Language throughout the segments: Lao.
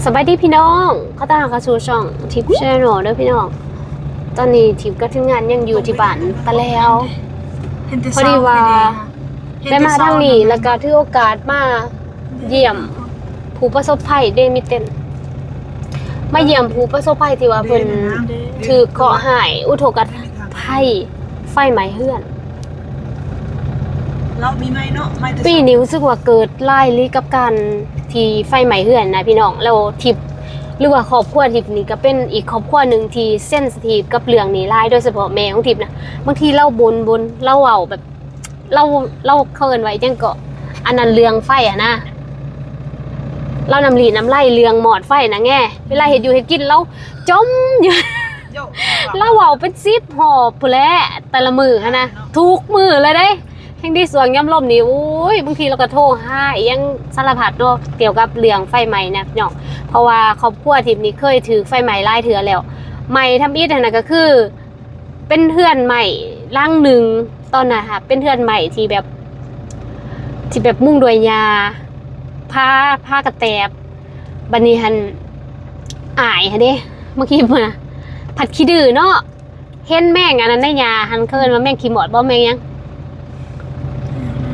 ສະບາຍດີພີ່ນ້ອງ ຂໍຕ້ອນຮັບເຂົ້າສູ່ຊ່ອງທິບແຊນແນວເດີພີ່ນ້ອງ. ຕອນນີ້ທິບກັບທີມງານຍັງຢູ່ທີ່ບ້ານຕາແລວ. ເຫັນແຕ່ ພໍດີວ່າ ເຊົ້າ ເຫັນແຕ່ ໄດ້ມາທາງນີ້ ເຊົ້າ ແລ້ວກໍຖືໂອກາດມາຢ້ຽມຜູ້ປະສົບໄພເດ ມີເຕັນ ມາຢ້ຽມຜູ້ປະສົບໄພທີ່ວ່າເພິ່ນຖືກເຄາະຮ້າຍ ອຸທົກກະໄພ ໄຟໄໝ້ເຮືອນ. ເນາະ ມີໄໝ້ເນາະ ໄໝ້ແຕ່ ປີນີ້ຮູ້ສຶກວ່າເກີດຫຼາຍອີ່ຫຼີກັບການທີ່ໄຟໄໝ້ເຮືອນນະພີ່ນ້ອງ. ແລ້ວທິບ ຫຼືວ່າຄອບຄົວທິບນີ້ກໍເປັນອີກຄອບຄົວໜຶ່ງທີ່ເຊັນຊິທີບກັບເລື່ອງນີ້ຫຼາຍ ໂດຍສະເພາະແມ່ຂອງທິບນະ. ບາງທີລາວບົ່ນໆ ລາວເວົ້າແບບ ລາວ ລາວ ເຂົາເອີ້ນວ່າອີ່ຫຍັງເກາະ ອັນນັ້ນເລື່ອງໄຟຫັ້ນນະ ລາວນ້ຳລີ້ນ້ຳໄຫຼເລື່ອງມອດໄຟນະແງ. ເວລາເຮັດຢູ່ເຮັດກິນລາວຈົມຢູ່ ລາວເວົ້າເປັນສິບຮອບພຸ້ນແຫຼະ ແຕ່ລະມື້ຫັ້ນນະ ທຸກມື້ເລີຍເດ້. ແຮ່ງດີຊ່ວງຍາມລົມນີ້ ໂອ້ຍ ບາງທີລາວກໍໂທຫາອີ່ຫຍັງສາລະພັດເນາະ ກ່ຽວກັບເລື່ອງໄຟໄໝ້ນະພີ່ນ້ອງ. ເພາະວ່າຄອບຄົວທິບນີ້ເຄີຍຖືກໄຟໄໝ້ຫຼາຍເທື່ອແລ້ວ. ໄໝ້ທຳອິດຫັ້ນນະກໍຄື ເປັນເຮືອນໄມ້ຫຼັງໜຶ່ງ ຕອນນັ້ນຫາເປັນເຮືອນໄມ້ທີ່ແບບ ທີ່ແບບມຸງດ້ວຍຫຍ້າ ພາ ພາກະແຕບ. ບັດນີ້ຫັ້ນ ອ້າຍຫັ້ນເດ້ ມາຄິດມາ ພັດຂີ້ດື້ເນາະ ເຫັນແມງອັນນັ້ນໃນຫຍ້າຫັ້ນ ເຂົາເອີ້ນວ່າແມງຂີ້ມອດບໍ່ ແມງຫຍັງ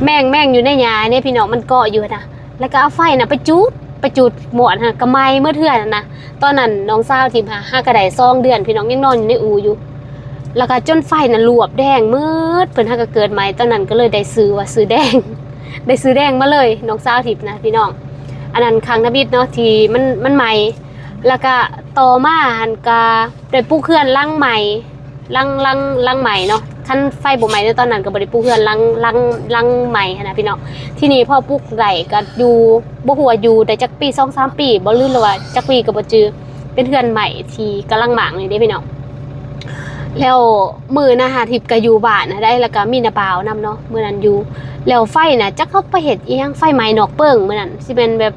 ແມງ ແມງຢູ່ໃນຫຍ້າເດ້ພີ່ນ້ອງ ມັນເກາະຢູ່ຫັ້ນນະ. ແລ້ວກໍເອົາໄຟນະໄປຈູດ ໄປຈູດມອດຫັ້ນກໍໄໝ້ໝົດເຮືອນຫັ້ນນະ. ຕອນນັ້ນນ້ອງສາວທິບຫາ ຫາກໍໄດ້ສອງເດືອນພີ່ນ້ອງ ຍັງນອນຢູ່ໃນອູ່ຢູ່ ແລ້ວກໍຈົນໄຟນະລວບແດງໝົດ. ເພິ່ນຫາກໍເກີດໃໝ່ ຕອນນັ້ນກໍເລີຍໄດ້ຊື່ວ່າຊື່ແດງ ໄດ້ຊື່ແດງມາເລີຍ ນ້ອງສາວທິບນະພີ່ນ້ອງ. ອັນນັ້ນຄັ້ງທຳອິດເນາະທີ່ມັນ ມັນໄໝ້. ແລ້ວກໍຕໍ່ມາຫັ້ນກໍໄດ້ປຸກເຮືອນຫຼັງໃໝ່ ຫຼັງ ຫຼັງ ຫຼັງໃໝ່ເນາະ. ຄັນໄຟບໍ່ໄໝ້ໃນຕອນນັ້ນກໍບໍ່ໄດ້ປຸກເຮືອນຫຼັງ ຫຼັງ ຫຼັງໃໝ່ຫັ້ນນະພີ່ນ້ອງ. ທີນີ້ພໍປຸກໄດ້ກໍຢູ່ ບໍ່ຮູ້ວ່າຢູ່ໄດ້ຈັກປີ ສອງສາມປີບໍ່ ຫຼືວ່າຈັກປີກໍບໍ່ຈື່ ເປັນເຮືອນໃໝ່ທີ່ກຳລັງມ້າງນີ້ເດ້ພີ່ນ້ອງ. ແລ້ວມື້ນັ້ນຫາທິບກໍຢູ່ບ້ານຫັ້ນໃດ໋ ແລ້ວກໍມີນ້າບ່າວນຳເນາະ ມື້ນັ້ນຢູ່ ແລ້ວໄຟນະ ຈັກເຂົາໄປເຮັດອີ່ຫຍັງ ໄຟໄໝ້ນອກເປິງມື້ນັ້ນ ຊິແມ່ນແບບ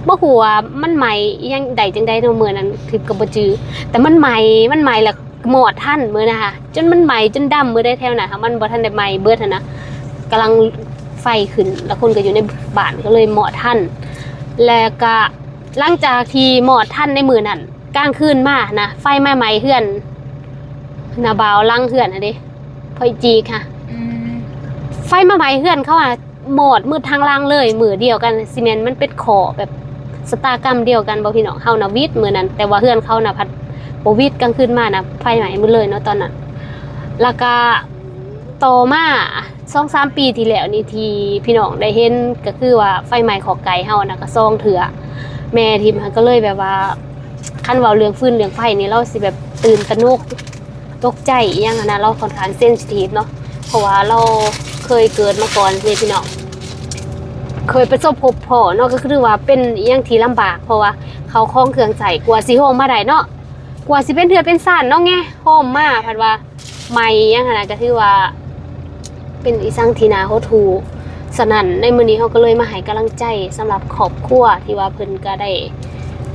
ບໍ່ຮູ້ວ່າມັນໄໝ້ອີ່ຫຍັງໃດຈັ່ງໃດເນາະ ມື້ນັ້ນທິບກໍບໍ່ຈື່ ແຕ່ມັນໄໝ້ ມັນໄໝ້ແລ້ວ ມອດທັນມື້ນະຫະ ຈົນມັນໄໝ້ຈົນດຳໝົດເດ້ ແຖວນັ້ນຫະ ມັນບໍ່ທັນໄດ້ໄໝ້ເບິດຫັ້ນນະ ກຳລັງໄຟຂຶ້ນ ແລ້ວຄົນກໍຢູ່ໃນບ້ານກໍເລີຍມອດທັນ. ແລ້ວກະຫຼັງຈາກທີ່ມອດທັນໃນມື້ນັ້ນ ກາງຄືນມານະ ໄຟມາໄໝ້ເຮືອນ ນາບ່າວຫຼັງເຮືອນຫັ້ນເດ້ ພໍ່ອີຈີກຫະ ອືມ ໄຟມາໄໝ້ເຮືອນເຂົາຫະ ມອດໝົດທັງຫຼັງເລີຍ ມື້ດຽວກັນ ຊິແມ່ນມັນເປັນເຄາະແບບຊະຕາກຳດຽວກັນບໍ່ພີ່ນ້ອງ? ເຮົານະຫວິດມື້ນັ້ນ ແຕ່ວ່າເຮືອນເຂົານະພັດບໍ່ຫວິດ ກາງຄືນມານະໄຟໄໝ້ໝົດເລີຍເນາະຕອນນັ້ນ. ແລ້ວກະຕໍ່ມາສອງສາມປີທີ່ແລ້ວນີ້ ທີ່ພີ່ນ້ອງໄດ້ເຫັນ ກໍຄືວ່າໄຟໄໝ້ຄອກໄກ່ເຮົານະ ກໍສອງເທື່ອ ແມ່ທິບຫັ້ນກໍເລີຍແບບວ່າ ຄັນເວົ້າເລື່ອງຟືນເລື່ອງໄຟນີ້ ລາວຊິແບບຕື່ນຕະໜົກ ຕົກໃຈອີ່ຫຍັງຫັ້ນນະ ລາວຂ້ອນຂ້າງເຊັນຊິທີບເນາະ ເພາະວ່າລາວເຄີຍເກີດມາກ່ອນເດ້ພີ່ນ້ອງ ເຄີຍປະສົບພົບພໍ້ເນາະ ກໍຄືວ່າເປັນອີ່ຫຍັງທີ່ລຳບາກ ເພາະວ່າເຂົ້າຂອງເຄື່ອງໃຊ້ກວ່າຊິໂຮມມາໄດ້ເນາະ ກວ່າຊິເປັນເຮືອນເປັນຊານເນາະ ແງໂຮມມາ ພັດວ່າໄໝ້ອີ່ຫຍັງຫັ້ນນະ ກໍຖືວ່າເປັນອີ່ສັງທີ່ໜ້າຫົດຫູ່. ສະນັ້ນໃນມື້ນີ້ເຮົາກໍເລີຍມາໃຫ້ກຳລັງໃຈສຳລັບຄອບຄົວທີ່ວ່າເພິ່ນກໍໄດ້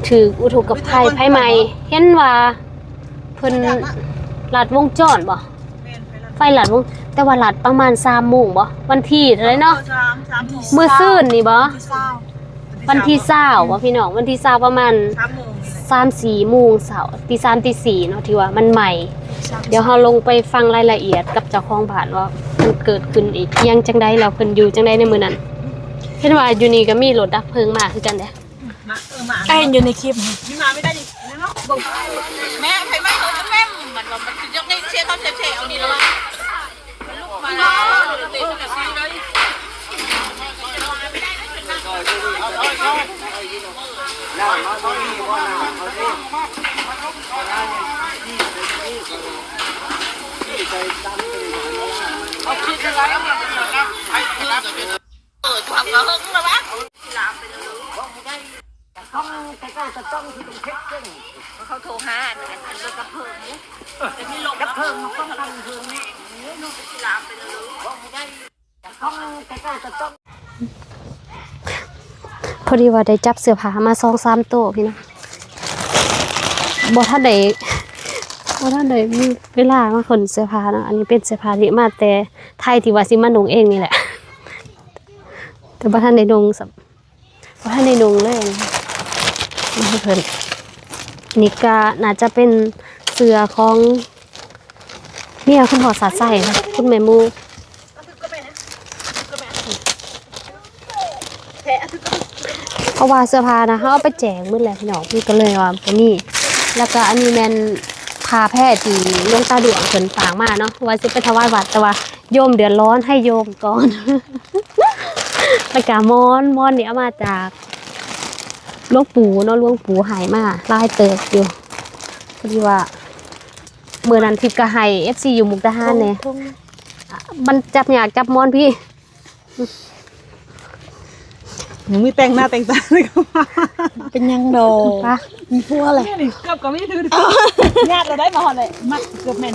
ຖືກອຸທົກກະໄພໄຟໄໝ້ ເຫັນວ່າ ເພິ່ນລັດວົງຈອນບໍ່? ແມ່ນ ໄຟລັດ ໄຟລັດວົງ ແຕ່ວ່າລັດປະມານສາມໂມງບໍ່? ວັນທີເທົ່າໃດເນາະ? ເອີ ສາມ ສາມໂມງ ມື້ຊືນນີ້ບໍ່? ວັນທີຊາວ ວັນທີຊາວບໍ່ພີ່ນ້ອງ? ວັນທີຊາວປະມານສາມໂມງນີ້ແຫຼະ ສາມສີ່ໂມງເຊົ້າ ຕີສາມຕີສີ່ເນາະ ທີ່ວ່າມັນໄໝ້. ສາມ ດຽວເຮົາລົງໄປຟັງລາຍລະອຽດກັບເຈົ້າຂອງບ້ານວ່າມັນເກີດຂຶ້ນອີ່ຫຍັງຈັ່ງໃດ ແລ້ວເພິ່ນຢູ່ຈັ່ງໃດໃນມື້ນັ້ນ. ເຫັນວ່າຢູ່ນີ້ກໍມີລົດດັບເພີງມາຄືກັນເດ້. ມາ ເອີ ມາ ກໍເຫັນຢູ່ໃນຄລິບ ນີ້ມາໄມ່ໄດ້ນີ້ເນາະ ເບິ່ງ ແມ່ໃຜມາເອີ ແມ່ ມັນວ່າມັນຄືຢາກໄດ້ເຊເຂົາເຊເຊ ເອົານີ້ລະວ່າ ມັນລຸກມາແລ້ວ ເຕະເຂົ້າໄປຊີເລີຍ. ເອີ ທຳກະເຫິງລະວະ ລາມໄປເລີຍ ເຂົາໂທຫາອັນ ອັນ ອັນ ດັບເພີງ ດັບເພີງ ເຂົາທຳເພີງນີ້ ລາມໄປເລີຍ ພໍດີວ່າໄດ້ຈັບເສື້ອຜ້າມາສອງສາມໂຕພີ່ນ້ອງ ບໍ່ທັນໄດ້ ບໍ່ທັນໄດ້ມີເວລາມາຂົນເສື້ອຜ້າເນາະ ອັນນີ້ເປັນເສື້ອຜ້າທີ່ມາແຕ່ ໄທ ທີ່ວ່າຊິມານຸ່ງເອງນີ້ແຫຼະ ແຕ່ບໍ່ທັນໄດ້ນຸ່ງຊ້ຳ ບໍ່ທັນໄດ້ນຸ່ງເລີຍ. ໃຫ້ເພິ່ນ. ນີ້ກະໜ້າຈະເປັນເສື້ອຂອງເມຍຄຸນພໍ່ສາດໄຊເນາະ ຄຸນແມ່ໝູ່. ເພາະວ່າເສື້ອຜ້ານະ ເຮົາເອົາໄປແຈກໝົດແລ້ວພີ່ນ້ອງ ມັນກໍເລີຍວ່າບໍ່ມີ. ແລ້ວກໍອັນນີ້ແມ່ນຜ້າແພທີ່ຫຼວງຕາດວງເພິ່ນຝາກມາເນາະ ວ່າຊິໄປຖວາຍວັດ ແຕ່ວ່າໂຍມເດືອດຮ້ອນ ໃຫ້ໂຍມກ່ອນ. ແລ້ວກໍໝອນ ໝອນນີ້ເອົາມາຈາກຫຼວງປູ່ເນາະ ຫຼວງປູ່ໃຫ້ມາຫຼາຍເຕີບຢູ່. ພໍດີວ່າມື້ນັ້ນທິບກໍໃຫ້ເອັຟຊີຢູ່ມຸກດາຫານແດ່ ມັນຈັບຍາກຈັບໝອນພີ້. ຍັງມີແຕ່ງໜ້າແຕ່ງຕາເລີຍ ເປັນຫຍັງດອກ ປະ ມີຜົວແຫຼະ ນີ້ເກືອບກໍມີຖື ຍາດລະໄດ້ມາຮອດເລີຍ ມັດເກືອບແມ່ນ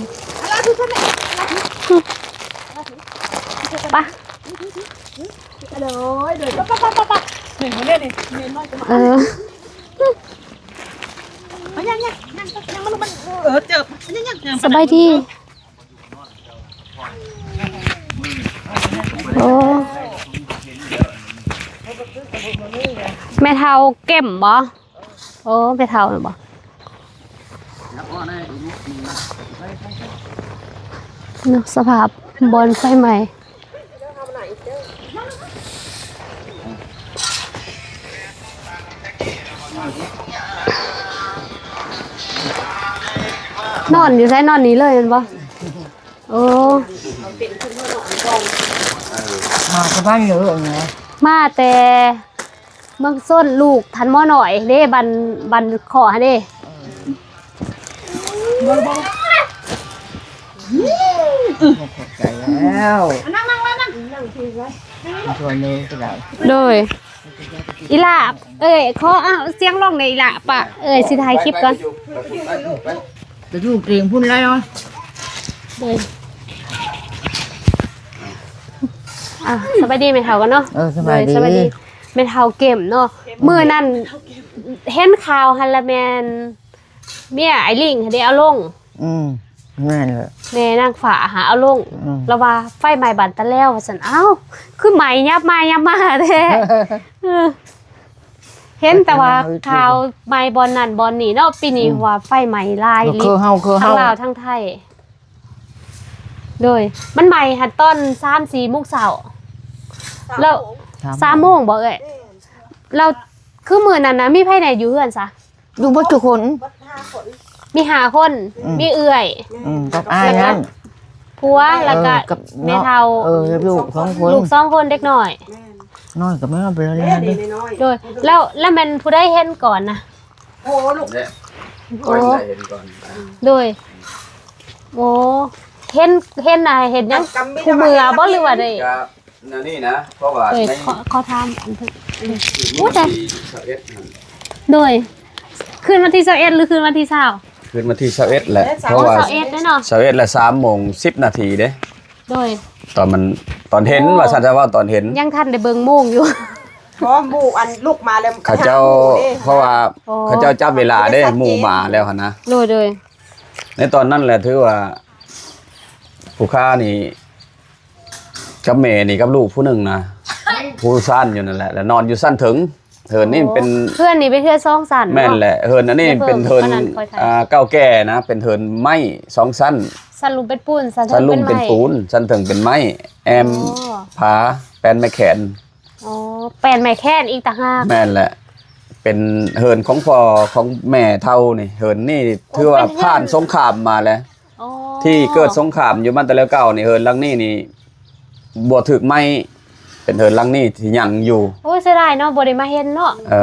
ປະ ໂດຍ ໂດຍ ປະ ປະ ປະ ປະ ເຫັນບໍ່ເດ້ນີ້ ເຫັນນ້ອຍ ເອີ ເອົາຍ່າງ ຍ່າງ ຍ່າງ ຍ່າງ ມັນ ມັນ ເອີ ເຈີ ຍ່າງ ຍ່າງ ສະບາຍດີ. ໂອ້ ແມ່ເຖົ້າເກັມບໍ່? ໂອ້ ແມ່ເຖົ້າແມ່ນບໍ່? ເນາະ ສະພາບບ່ອນໄຟໄໝ້. ນອນຢູ່ໃສ? ນອນນີ້ເລີຍແມ່ນບໍ່? ໂອ້ ມາແຕ່ບ້ານເລີຍນະ ມາແຕ່ເມືອງຊົນ ລູກທ່ານໝໍນ້ອຍເດ້ ບ້ານ ບ້ານເຄາະຫັ້ນເດ້. ຂອບໃຈແລ້ວ ນັ່ງ ນັ່ງ ນັ່ງ ນັ່ງ ນັ່ງ ໂດຍ ອີ່ຫຼ້າ ເອີຍ ຂໍເອົາສຽງລົງແດ່ອີ່ຫຼ້າ ປະເອີຍ ຊິຖ່າຍຄລິບກ່ອນ ໄປຢູ່ເຕີງພຸ້ນແລ້ວເນາະ. ໂດຍ ອ່າ ສະບາຍດີແມ່ເຖົ້າກ່ອນເນາະ. ເອີ ສະບາຍດີ ໂດຍ ສະບາຍດີ ແມ່ເຖົ້າເກັມເນາະ. ເກັມ ມື້ນັ້ນເຫັນຂ່າວຫັ້ນລະແມ່ນ ເມຍອ້າຍລິງຫັ້ນເດ້ເອົາລົງ. ອືມ ແມ່ນແຫຼະ ແມ່ນາງຟ້າຫາເອົາລົງ. ອືມ ລາວວ່າໄຟໄໝ້ບ້ານຕາແລວວ່າຊັ້ນ. ອ້າວ ຄືໄໝ້ຫຍັບມາຫຍັບມາແທ້. ເອີ ເຫັນແຕ່ວ່າຂ່າວໄໝ້ບ່ອນນັ້ນບ່ອນນີ້ເນາະ. ປີນີ້ ອືມ ວ່າໄຟໄໝ້ຫຼາຍ ຄືເຮົາ ຄືເຮົາ ທັງລາວທັງໄທ. ໂດຍ ມັນໄໝ້ຫັ້ນຕອນສາມສີ່ໂມງເຊົ້າ ແລ້ວ ສາມໂມງ ສາມໂມງບໍ່ເອື້ອຍ? ແມ່ນ ແລ້ວຄືມື້ນັ້ນນະ ມີໃຜແດ່ຢູ່ເຮືອນຊະ? ຢູ່ເບິດທຸກຄົນ ເບິດຫ້າຄົນ ມີຫ້າຄົນ. ອືມ ມີເອື້ອຍ ແມ່ນ ອືມ ກັບອ້າຍນັ້ນ ແລ້ວກໍຜົວ ເອີ ແລ້ວກໍ ກັບແມ່ເຖົ້າ ເອີ ລູກສອງຄົນ ລູກສອງຄົນ ເດັກນ້ອຍ ແມ່ນ ນ້ອຍກໍແມ່ນໄປແລ້ວເດ້ ນ້ອຍ ໂດຍ ແລ້ວ ແລ້ວແມ່ນຜູ້ໃດເຫັນກ່ອນນະ? ໂອ້ ລູກ ໂອ້ ຂ້ອຍໄດ້ເຫັນກ່ອນ ໂດຍ ໂອ້ ເຫັນ ເຫັນນະ ເຫັນຫຍັງ ຜູ້ເມືອບໍ່ ຫຼືວ່າໄດ້ ກະ ແນວນີ້ນະ ເພາະວ່າ ເອີຍ ໃນ ຂໍ ຂໍຖາມອັນເພິ່ນ ຄືນວັນທີຊາວເອັດຫັ້ນ ໂດຍ ຄືນວັນທີຊາວເອັດ ຫຼື ຄືນວັນທີຊາວ? ຄືນວັນທີຊາວເອັດແຫຼະ ເພາະວ່າຊາວເອັດເດ້ເນາະ ຊາວເອັດແລະ ສາມໂມງສິບນາທີເດ້. ໂດຍ ຕອນມັນ ຕອນເຫັນ ໂອ້ ວ່າຊັ້ນ ຈະເວົ້າຕອນເຫັນ ຍັງທັນໄດ້ເບິ່ງໂມງຢູ່ ເພາະວ່າໝູ່ອັນລຸກມາແລ້ວ ເຂົາເຈົ້າ ເຈົ້າເດ້ ເພາະວ່າ ໂອ້ ເຂົາເຈົ້າຈັບເວລາເດ້ ບໍ່ໄດ້ສັງເກດ ໝູ່ມາແລ້ວຫັ້ນນະ. ໂດຍ ໂດຍ ໃນຕອນນັ້ນແຫຼະ ຖືວ່າຜູ້ຄ້ານີ້ ກັບແມ່ນີ້ກັບລູກຜູ້ໜຶ່ງນະ ຜູ້ຊັ້ນຢູ່ນັ້ນແຫຼະ ແລ້ວນອນຢູ່ຊັ້ນເທິງ. ເຮືອນນີ້ເປັນ ໂອ້ ເຮືອນນີ້ເປັນເຮືອນສອງຊັ້ນເນາະ. ແມ່ນແຫຼະ ເຮືອນອັນນີ້ເປັນເຮືອນ ອ່າ ເກົ່າແກ່ນະ ເປັນເຮືອນໄມ້ສອງຊັ້ນ ຊັ້ນລຸ່ມເປັນປູນ ຊັ້ນເທິງເປັນໄມ້ ຊັ້ນລຸ່ມເປັນປູນ ຊັ້ນເທິງເປັນໄມ້ ແອ້ມ ອໍ ຜາ ແປ້ນໄມ້ແຂນ. ອໍ ແປ້ນໄມ້ແຂນອີກຕ່າງຫາກ. ແມ່ນແຫຼະ ເປັນເຮືອນຂອງພໍ່ຂອງແມ່ເຖົ້ານີ້. ເຮືອນນີ້ຖືວ່າ ໂອ້ ເປັນເຮືອນ ຜ່ານສົງຄາມມາແລ້ວ. ອໍ ທີ່ເກີດສົງຄາມຢູ່ບ້ານຕະແລວເກົ່ານີ້ ເຮືອນຫຼັງນີ້ນີ້ບໍ່ຖືກໄໝ້ ເປັນເຮືອນຫຼັງນີ້ທີ່ຍັງຢູ່. ໂອ້ ເສຍດາຍເນາະ ບໍ່ໄດ້ມາເຫັນເນາະ. ເອີ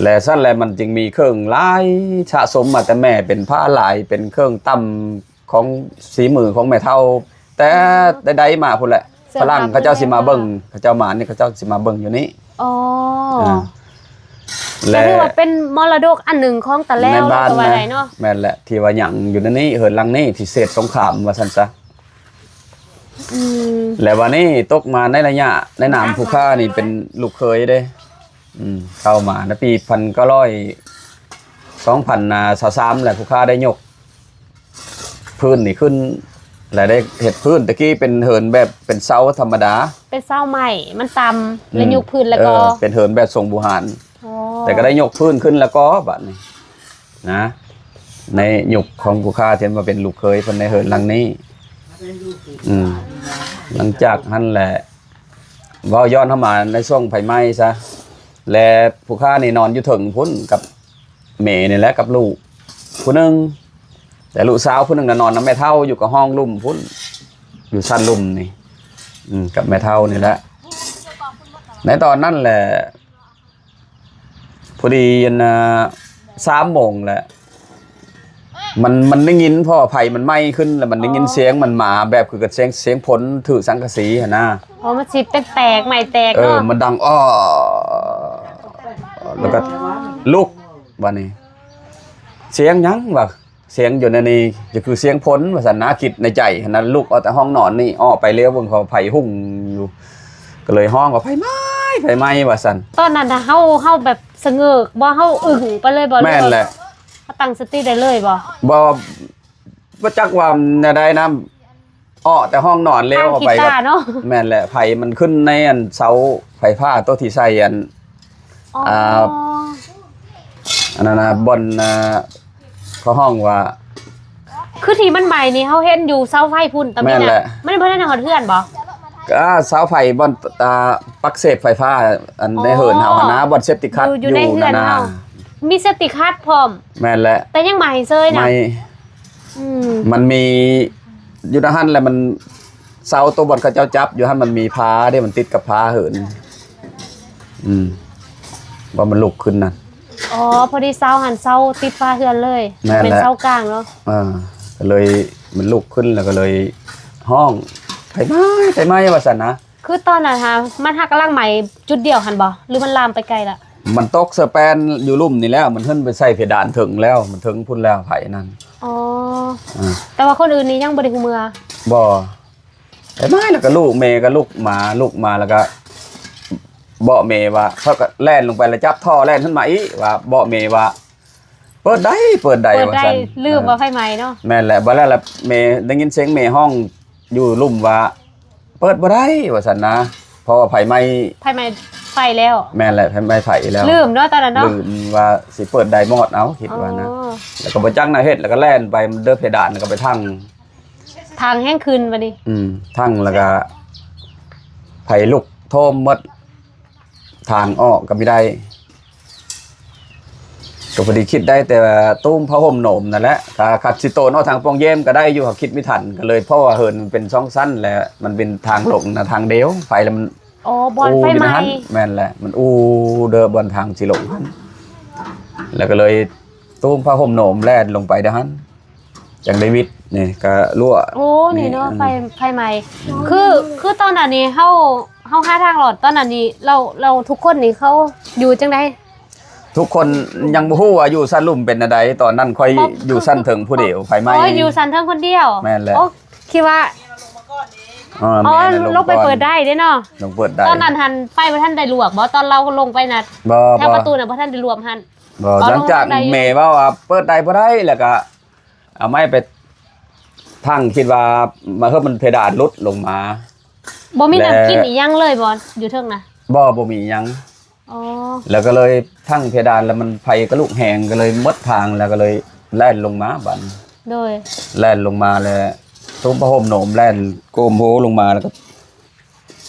ແລະຊັ້ນແຫຼະ ມັນຈຶ່ງມີເຄື່ອງຫຼາຍສະສົມມາແຕ່ແມ່ ເປັນຜ້າຫຼາຍ ເປັນເຄື່ອງຕ່ຳຂອງສີມືຂອງແມ່ເຖົ້າ ແຕ່ ອໍ ໃດໆມາພຸ້ນແຫຼະ. ຝຣັ່ງເຂົາເຈົ້າຊິມາເບິ່ງ ເຂົາເຈົ້າມານີ້ ເຂົາເຈົ້າຊິມາເບິ່ງຢູ່ນີ້. ອໍ ອ່າ ແລະ ກໍຖືວ່າເປັນມໍລະດົກອັນໜຶ່ງຂອງຕາແລວ ໃນບ້ານ ກໍວ່າໄດ້ເນາະ. ແມ່ນແຫຼະ ທີ່ວ່າຍັງຢູ່ໃນນີ້ ເຮືອນຫຼັງນີ້ທີ່ເສດສົງຄາມວ່າຊັ້ນຊະ. ອືມ ແລະ ບາດນີ້ຕົກມາໃນໄລຍະ ໃນນາມຜູ້ຄ້ານີ້ເປັນລູກເຂີຍເດ້. ອືມ ເຂົ້າມາໃນປີພັນເກົ້າຮ້ອຍ ສອງພັນຊາວສາມ ແຫຼະ ຜູ້ຄ້າໄດ້ຍົກ ພື້ນນີ້ຂຶ້ນ ແລະ ໄດ້ເຮັດພື້ນ ແຕ່ກີ້ເປັນເຮືອນແບບເປັນເສົາທຳມະດາ ເປັນເສົາໄມ້ມັນຕ່ຳ ອືມ ແລະ ຍົກພື້ນ ແລ້ວກໍ ເອີ ເປັນເຮືອນແບບຊົງບູຮານ. ອໍ ກໍໄດ້ຍົກພື້ນຂຶ້ນແລ້ວກໍບາດນີ້ນະ ໃນຍຸກຂອງຜູ້ຂ້າທີ່ມາເປັນລູກເຂີຍເພິ່ນໃນເຮືອນຫຼັງນີ້. ອືມ ຫຼັງຈາກຫັ້ນແຫຼະ ເວົ້າຍ້ອນເຮົາມາໃນຊ່ວງໄຟໄໝ້ຊະ ແລະ ຜູ້ຂ້ານີ້ນອນຢູ່ເທິງພຸ້ນກັບແມ່ນີ້ແຫຼະ ກັບລູກຜູ້ໜຶ່ງ ແຕ່ລູກສາວຜູ້ໜຶ່ງນະນອນນຳແມ່ເຖົ້າຢູ່ກະຫ້ອງລຸ່ມພຸ້ນ ຢູ່ຊັ້ນລຸ່ມນີ້ ອືມ ກັບແມ່ເຖົ້ານີ້ແຫຼະ. ໃນຕອນນັ້ນແຫຼະ ພໍດີອັນນ່າ ສາມໂມງແຫຼະ ມັນ ມັນໄດ້ຍິນ ເພາະວ່າໄຟມັນໄໝ້ຂຶ້ນ ແລ້ວມັນໄດ້ຍິນ ອໍ ສຽງມັນໝາ ແບບຄືກັບສຽງ ສຽງຝົນຖືກສັງກະສີຫັ້ນນະ. ອໍ ມັນຊິແຕກໆ ໄໝ້ແຕກ ເອີ ເນາະ ມັນດັງ ອໍ ແລ້ວກໍ ອໍ ລຸກ ບາດນີ້ ສຽງຫຍັງວະ? ສຽງຢູ່ໃນນີ້ຈະຄືສຽງຝົນວ່າຊັ້ນນະ ຄິດໃນໃຈຫັ້ນນະ. ລຸກອອກແຕ່ຫ້ອງນອນນີ້ ອອກໄປຫຼຽວເບິ່ງ ເຂົາໄຟຮຸ່ງຢູ່ ກໍເລີຍຮ້ອງວ່າ ໄຟໄໝ້ ໄຟໄໝ້ວ່າຊັ້ນ. ຕອນນັ້ນນະ ເຮົາ ເຮົາແບບສະເຫງິກບໍ່? ເຮົາອຶ້ງໄປເລີຍບໍ່? ແມ່ນແຫຼະ ເຮົາຕັ້ງສະຕິໄດ້ເລີຍບໍ່? ບໍ່ ບໍ່ຈັກວ່າແນວໃດນະ ອອກແຕ່ຫ້ອງນອນແລ້ວ ອອກໄປ ເນາະ ແມ່ນແຫຼະ ໄຟມັນຂຶ້ນໃນອັນເສົາໄຟຟ້າໂຕທີ່ໃສ່ອັນ ອໍ ອ່າ ອັນນັ້ນນະ ບ່ອນ ອ່າ ເຂົາຮ້ອງວ່າ ຄືທີ່ມັນໄໝ້ນີ້ ເຮົາເຫັນຢູ່ເສົາໄຟພຸ້ນ ຕະມີນະ ແມ່ນແຫຼະ ມັນບໍ່ໄດ້ຮອດເຮືອນບໍ່? ກໍເສົາໄຟບ່ອນ ອ່າ ປັກເສບໄຟຟ້າ ອັນໃນເຮືອນເຮົາຫັ້ນນະ ບ່ອນເຊບຕິຄັດ ຢູ່ ຢູ່ໃນເຮືອນເຮົາ ມີເຊບຕິຄັດພ້ອມ. ແມ່ນແຫຼະ ແຕ່ຍັງໄໝ້ເຊີຍນະ ໄໝ້ ອືມ ມັນມີຢູ່ໃນຫັ້ນແຫຼະ ມັນ ເສົາໂຕບ່ອນເຂົາເຈົ້າຈັບຢູ່ຫັ້ນ ມັນມີຝາເດ້ ມັນຕິດກັບຝາເຮືອນ ອືມ ວ່າມັນລຸກຂຶ້ນນັ້ນ. ອໍ ພໍດີເສົາຫັ້ນ ເສົາຕິດຝາເຮືອນເລີຍ ແມ່ນແຫຼະ ເປັນເສົາກາງເນາະ ເອີ ກໍເລີຍມັນລຸກຂຶ້ນ ແລ້ວກໍເລີຍຮ້ອງ ໄຟໄໝ້ ໄຟໄໝ້ວ່າຊັ້ນນະ. ຄືຕອນນັ້ນຫາ ມັນຫາກຳລັງໄໝ້ຈຸດດຽວຫັ້ນບໍ່ ຫຼືມັນລາມໄປໄກລະ? ມັນຕົກສະແປນຢູ່ລຸ່ມນີ້ແລ້ວ ມັນຂຶ້ນໄປໃສ່ເພດານເທິງແລ້ວ ມັນເທິງພຸ້ນແລ້ວ ໄຟນັ້ນ. ອໍ ອືມ ແຕ່ວ່າຄົນອື່ນນີ້ຍັງບໍ່ໄດ້ຮູ້ເມືອ? ບໍ່ ໄຟໄໝ້ ແລ້ວກໍລູກ ແມ່ກໍລຸກມາ ລຸກມາແລ້ວກໍບອກແມ່ວ່າ ເຂົາກໍແລ່ນລົງໄປແລ້ວຈັບທໍ່ແລ່ນຂຶ້ນມາອີກ ວ່າບອກແມ່ວ່າ ເປີດໄດ້ ເປີດໄດ້ ເປີດໄດ້ ວ່າຊັ້ນ ລືມວ່າໄຟໄໝ້ເນາະ. ແມ່ນແຫຼະ ບາດນັ້ນລະແມ່ໄດ້ຍິນສຽງແມ່ຮ້ອງຢູ່ລຸ່ມວ່າ ເປີດບໍ່ໄດ້ວ່າຊັ້ນນະ ເພາະວ່າໄຟໄໝ້ ໄຟໄໝ້ໄຟແລ້ວ. ແມ່ນແຫຼະ ໄຟໄໝ້ໄຟແລ້ວ ລືມເນາະຕອນນັ້ນເນາະ ລືມວ່າຊິເປີດໄດ້ມອດເອົາ ຄິດວ່ານະ. ອໍ ແລ້ວກໍບໍ່ຈັກແນວເຮັດ ແລ້ວກໍແລ່ນໄປເດີເພດານ ແລ້ວກໍໄປທັງ ທັງແຮງຂຶ້ນບາດນີ້ ອືມ ທັງແລ້ວກໍໄຟລຸກໂທມໝົດ ທາງອອກກໍບໍ່ໄດ້ ກໍພໍດີຄິດໄດ້ແຕ່ວ່າຕຸ້ມຜ້າຫົ່ມໂໜມນັ້ນແຫຼະ. ຖ້າຄັນຊິໂຕນອອກທາງປ່ອງແຍມກໍໄດ້ຢູ່ ຫາກຄິດບໍ່ທັນ ກໍເລີຍ ເພາະວ່າເຮືອນມັນເປັນສອງຊັ້ນ ແລະມັນເປັນທາງລົງນະ ທາງດຽວ ໄຟລະມັນ ອໍ ບ່ອນໄຟໄໝ້ ແມ່ນແຫຼະ ມັນອູ່ເດີ ບ່ອນທາງຊິລົງຫັ້ນ ແລ້ວກໍເລີຍຕຸ້ມຜ້າຫົ່ມໂໜມແລ່ນລົງໄປເດີຫັ້ນ ຈັ່ງໄດ້ວິດ ນີ້ກະຮົ່ວ. ໂອ້ ນີ້ເນາະ ນີ້ ໄຟ ໄຟໄໝ້ ຄື ຄືຕອນນັ້ນນີ້ເຮົາ ເຮົາຫາທາງລອດ ຕອນນັ້ນນີ້ ແລ້ວ ແລ້ວທຸກຄົນນີ້ເຂົາຢູ່ຈັ່ງໃດ? ທຸກຄົນຍັງບໍ່ຮູ້ວ່າຢູ່ຊັ້ນລຸ່ມເປັນແນວໃດ ຕອນນັ້ນຂ້ອຍຢູ່ຊັ້ນເທິງຜູ້ດຽວ ໄຟໄໝ້ ອໍ ຢູ່ຊັ້ນເທິງຄົນດຽວ. ແມ່ນແຫຼະ ໂອ້ ຄິດວ່າ ອໍ ແມ່ນ ລົງໄປເປີດໄດ້ເດ້ເນາະ ລົງເປີດໄດ້. ຕອນນັ້ນຫັ້ນໄຟບໍ່ທັນໄດ້ລວກບໍ່? ຕອນລາວລົງໄປນະ ບໍ່ ແຖວປະຕູນະ ບໍ່ທັນໄດ້ລວມຫັ້ນ ບໍ່ ຫຼັງຈາກແມ່ເວົ້າວ່າເປີດໄດ້ບໍ່ໄດ້ ແລ້ວກະ ເອົາໄມ້ໄປທັງ ຄິດວ່າມາເຮີບມັນເພດານຫຼຸດລົງມາ. ບໍ່ມີນ້ຳກິນອີ່ຫຍັງເລີຍບໍ່ ຢູ່ເທິງນະ? ບໍ່ ບໍ່ມີຫຍັງ. ອໍ ແລ້ວກໍເລີຍທັງເພດານ ແລ້ວມັນໄຟກໍລຸກແຮງ ກໍເລີຍໝົດທາງ ແລ້ວກໍເລີຍແລ່ນລົງມາບາດນີ້. ໂດຍ ແລ່ນລົງມາແລ້ວ ຕຸ້ມຜ້າຫົ່ມໂໜມ ແລ່ນໂກມໂຮລົງມາ ແລ້ວກໍ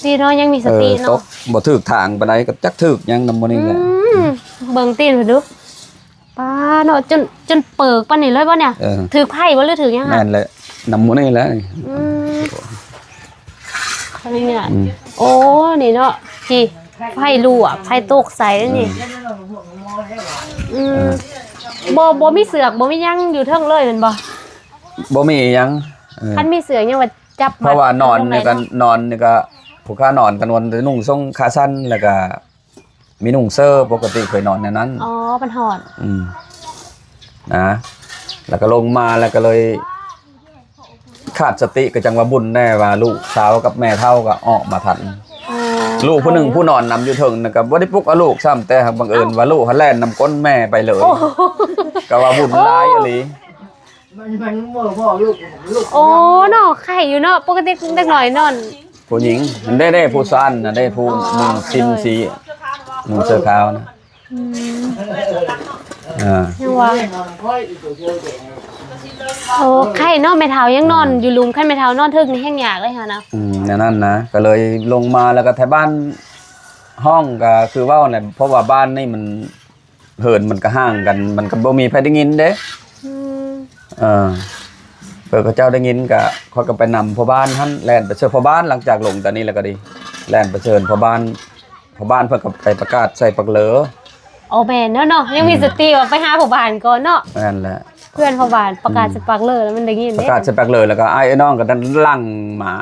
ດີເນາະ ຍັງມີສະຕິເນາະ ເອີ ຕົກບໍ່ຖືກທາງປານໃດ ກໍຈັກຖືກຫຍັງນຳໝູ່ນີ້ແຫຼະ. ອືມ ເບິ່ງຕີນເພິ່ນດູ ປາເນາະ ຈົນ ຈົນເປີກປານນີ້ເລີຍບໍ່ນີ້? ເອີ ຖືກໄຜ່ບໍ່ ຫຼືຖືກຫຍັງຫັ້ນ? ແມ່ນແຫຼະ ນຳໝູ່ນີ້ແຫຼະ. ອືມ ອືມ ໂອ້ ນີ້ເນາະ ທີ່ໄຟຮົ່ວ ໄຟຕົກໃສ່ນີ້. ອືມ ອືມ ເອີ ບໍ່ ບໍ່ມີເຊືອກ ບໍ່ມີຫຍັງຢູ່ເທິງເລີຍແມ່ນບໍ່? ບໍ່ມີຫຍັງ ເອີ ຄັນມີເຊືອກຍັງວ່າ ຈັບ ເພາະວ່ານອນນີ້ກໍ ນອນນີ້ກໍ ຜູ້ຂ້ານອນກໍນອນນຸ່ງຊົງຂາສັ້ນ ແລ້ວກໍມີນຸ່ງເສີ ປົກກະຕິເຄີຍນອນແນວນັ້ນ. ອໍ ມັນຮ້ອນ ອືມ ນະ ແລ້ວກໍລົງມາ ແລ້ວກໍເລີຍຂາດສະຕິ ກໍຈັ່ງວ່າບຸນແດ່ວ່າລູກສາວກັບແມ່ເຖົ້າກໍອອກມາທັນ. ອໍ ລູກຜູ້ໜຶ່ງຜູ້ນອນນຳຢູ່ເທິງນັ້ນກໍບໍ່ໄດ້ປຸກເອົາລູກຊ້ຳ ແຕ່ຫາກບັງເອີນວ່າລູກຫັ້ນແລ່ນນຳກົ້ນແມ່ໄປເລີຍ. ໂອ້ ກໍວ່າບຸນຫຼາຍອີ່ຫຼີ. ມັນ ມັນບໍ່ ບໍ່ ລູກ ລູກ ໂອ້ ເນາະ ໄຄຢູ່ເນາະ ປົກກະຕິເດັກນ້ອຍນອນ ຜູ້ຍິງ ມັນໄດ້ ໄດ້ຜູ້ຊານນະ ໄດ້ຜູ້ ອໍ ໜຸ່ງຊິນສີ ໜຸ່ງເສື້ອຂາວນະ. ອືມ ອ່າ ຍັງວ່າ ໂອ້ ໄຄເນາະ ແມ່ເຖົ້າຍັງນອນຢູ່ລຸ່ມ ຄັນແມ່ເຖົ້ານອນເທິງນີ້ແຮງຍາກເລີຍຫັ້ນນະ. ອືມ ແນວນັ້ນນະ ກໍເລີຍລົງມາ ແລ້ວກໍໄທບ້ານຮ້ອງ ກໍຄືເວົ້າແຫຼະ ເພາະວ່າບ້ານນີ້ມັນ ເຫີນມັນກໍຫ່າງກັນ ມັນກໍບໍ່ມີໃຜໄດ້ຍິນເດ້. ອືມ ເອີ ເພິ່ນເຂົາເຈົ້າໄດ້ຍິນກໍ ຂ້ອຍກໍໄປນຳພໍ່ບ້ານຫັ້ນ ແລ່ນໄປເຊີນພໍ່ບ້ານ ຫຼັງຈາກລົງຕອນນີ້ແລ້ວກໍດີ ແລ່ນໄປເຊີນພໍ່ບ້ານ ພໍ່ບ້ານເພິ່ນກໍໄປປະກາດໃສ່ປາກເຫຼີ. ໂອ້ ແມ່ນແລ້ວເນາະ ຍັງມີສະຕິວ່າໄປຫາພໍ່ບ້ານກ່ອນເນາະ. ແມ່ນແຫຼະ ເພື່ອນພໍ່ບ້ານປະກາດໃສ່ປາກເຫຼີແລ້ວມັນໄດ້ຍິນເດ້ ປະກາດໃສ່ປາກເຫຼີ ແລ້ວກໍອ້າຍເອື້ອຍນ້ອງກໍດັນຫຼັ່ງມາ.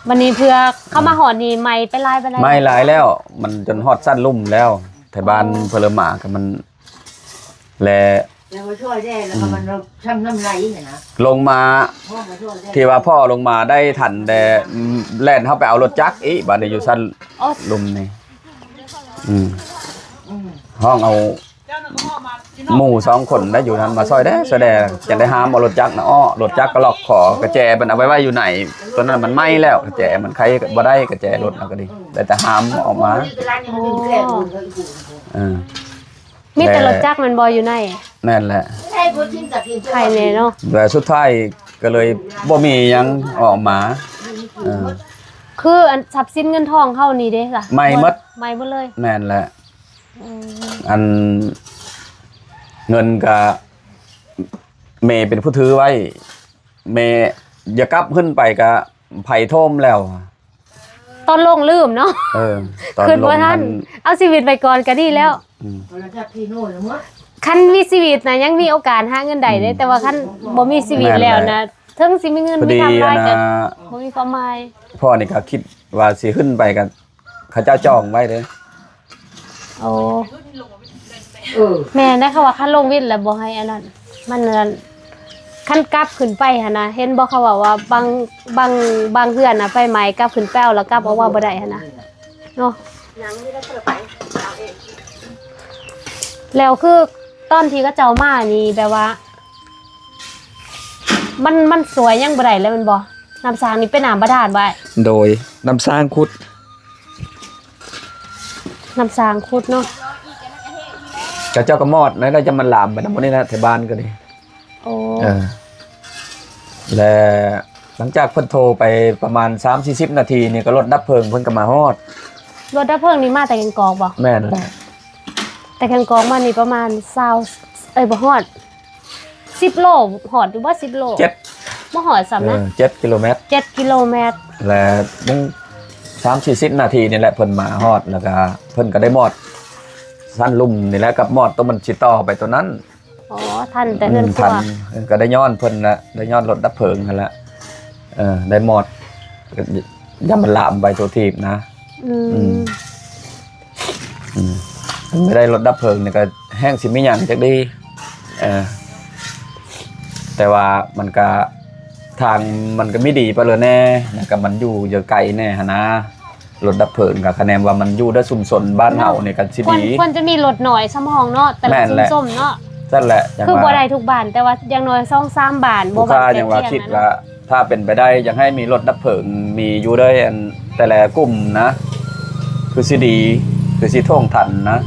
ບັດນີ້ເພື່ອເຂົ້າມາຮອດນີ້ ໄໝ້ໄປຫຼາຍປານໃດ? ໄໝ້ຫຼາຍແລ້ວ ມັນຈົນຮອດຊັ້ນລຸ່ມແລ້ວ ໄທບ້ານ ອໍ ເພິ່ນເລີ່ມມາກໍມັນ ແລະ ແລ້ວກໍຊ່ວຍແດ່ ແລ້ວກໍມັນ ອືມ ຊ້ຳນ້ຳໄຫຼຫັ້ນນະ ລົງມາ ພໍ່ກໍຊ່ວຍແດ່ ທີ່ວ່າພໍ່ລົງມາໄດ້ທັນແດ່ ແລ່ນເຮົາໄປເອົາລົດຈັກອີກ ບັດນີ້ຢູ່ຊັ້ນ ອໍ ລຸ່ມນີ້ ອືມ ອືມ ຮ້ອງເອົາ ໝູ່ສອງຄົນໄດ້ຢູ່ຫັ້ນ ມາຊ່ອຍແດ່ ຊ່ອຍແດ່ ຈັ່ງໄດ້ຫາມເອົາລົດຈັກນະ ເອາະ ລົດຈັກກໍລັອກຂໍ ກະແຈມັນເອົາໄປໄວ້ຢູ່ໃນ ຕົວນັ້ນມັນໄໝ້ແລ້ວ ກະແຈມັນໄຂບໍ່ໄດ້ ກະແຈລົດເຮົາກໍດີ ໄດ້ແຕ່ຫາມອອກມາ. ອໍ ເອີ ມີແຕ່ລົດຈັກແມ່ນບໍ່ຢູ່ໃນ? ແມ່ນແຫຼະ ໄຄແດ່ເນາະ ແລະສຸດທ້າຍກໍເລີຍບໍ່ມີຫຍັງອອກມາ. ເອີ ຄືອັນຊັບສິນເງິນທອງເຮົານີ້ເດ້ລະ? ໄໝ້ໝົດ ໄໝ້ໝົດເລີຍ. ແມ່ນແຫຼະ. ອືມ ອັນເງິນກະແມ່ເປັນຜູ້ຖືໄວ້ ແມ່ຢາກກັບຂຶ້ນໄປກະໄຟໂທມແລ້ວ ຕອນລົງລືມເນາະ. ເອີ ຕອນລົງ ຄິດບໍ່ທັນ ເອົາຊີວິດໄວ້ກ່ອນກະດີແລ້ວ. ອືມ ຄັນມີຊີວິດນະ ຍັງມີໂອກາດຫາເງິນໄດ້ເດ້ ອືມ ແຕ່ວ່າຄັນບໍ່ມີຊີວິດແລ້ວນະ ແມ່ນແຫຼະ ເຖິງຊິມີເງິນມີຄຳຫຼາຍກະບໍ່ມີຄວາມໝາຍ. ພໍ່ນີ້ກະຄິດວ່າຊິຂຶ້ນໄປກະ ເຂົາເຈົ້າຈອງໄວ້ເດ້. ໂອ້ ເອີ ແມ່ນໄດ໋ ເຂົາວ່າຄັນລົງວິນແລ້ວບໍ່ໃຫ້ອັນນັ້ນ ມັນອັນນັ້ນ ຄັນກັບຂຶ້ນໄປຫັ້ນນະ ເຫັນບໍ່ ເຂົາເວົ້າວ່າບາງ ບາງ ບາງເຮືອນນະ ໄຟໄໝ້ກັບຂຶ້ນໄປເອົາ ແລ້ວກັບອອກມາບໍ່ໄດ້ຫັ້ນນະ ເນາະ. ແລ້ວຄືຕອນທີ່ເຂົາເຈົ້າມານີ້ແບບວ່າ ມັນ ມັນຊ່ວຍຫຍັງບໍ່ໄດ້ເລີຍແມ່ນບໍ່? ນ້ຳສ້າງນີ້ເປັນນ້ຳບາດານບໍ່ອ້າຍ? ໂດຍ ນ້ຳສ້າງຂຸດ ນ້ຳສ້າງຂຸດເນາະ. ເຂົາເຈົ້າກໍມອດໃນ ແລ້ວຈະມັນລາມໄປນຳໝົດນີ້ນະ ແຖວບ້ານກໍດີ. ໂອ້ ເອີ ແລະ ຫຼັງຈາກເພິ່ນໂທໄປປະມານສາມສີ່ສິບນາທີນີ້ ກໍລົດດັບເພີງເພິ່ນກໍມາຮອດ. ລົດດັບເພີງນີ້ມາແຕ່ແກ້ງກອກບໍ່? ແມ່ນແຫຼະ ແຕ່ແກ້ງກອກມານີ້ປະມານຊາວ ເອີຍ ບໍ່ຮອດ ສິບໂລ ຮອດຢູ່ບໍ່ ສິບໂລ? ເຈັດ ບໍ່ຮອດຊ້ຳນະ ເອີ ເຈັດກິໂລແມັດ ເຈັດກິໂລແມັດ. ແລະ ຍັງສາມສີ່ສິບນາທີນີ້ແຫຼະ ເພິ່ນມາຮອດ ແລ້ວກະເພິ່ນກະໄດ້ມອດຊັ້ນລຸ່ມນີ້ແຫຼະ ກັບມອດໂຕມັນຊິຕໍ່ໄປໂຕນັ້ນ. ອໍ ທັນແຕ່ເຮືອນຄົວ ອືມ ທັນ ເອີ ກະໄດ້ຍ້ອນເພິ່ນນະ ໄດ້ຍ້ອນລົດດັບເພີງຫັ້ນລະ ເອີ ໄດ້ມອດ ຢ້ານມັນລາມໄປທົ່ວທີບນະ. ອືມ ອືມ ອືມ ໄດ້ລົດດັບເພີງນີ້ກໍແຮ່ງຊິມີຫຍັງຈັກດີ. ເອີ ແຕ່ວ່າມັນກະ ທາງມັນກະມີດີປານເລີແດ່ ແລ້ວກະມັນຢູ່ ຢູ່ໄກແດ່ຫັ້ນນາ. ລົດດັບເພີງກະຄະແນນວ່າມັນຢູ່ໃນຊຸມຊົນບ້ານເຮົານີ້ກະຊິດີ. ຄວນ ຄວນຈະມີລົດໜ້ອຍສຳຮອງເນາະ ແຕ່ລະຊຸມຊົນເນາະ. ຊັ້ນແຫຼະ ຄືບໍ່ໄດ້ທຸກບ້ານ ແຕ່ວ່າຢ່າງໜ້ອຍສອງສາມບ້ານ ບໍ່ວ່າ ຜູ້ຂ້າຍັງວ່າຄິດວ່າ ຖ້າເປັນໄປໄດ້ ຢາກໃຫ້ມີລົດດັບເພີງມີຢູ່ເດີ ອັນແຕ່ລະກຸ່ມນະ ຄືຊິດີ ຄືຊິທົ່ງທັນນະ.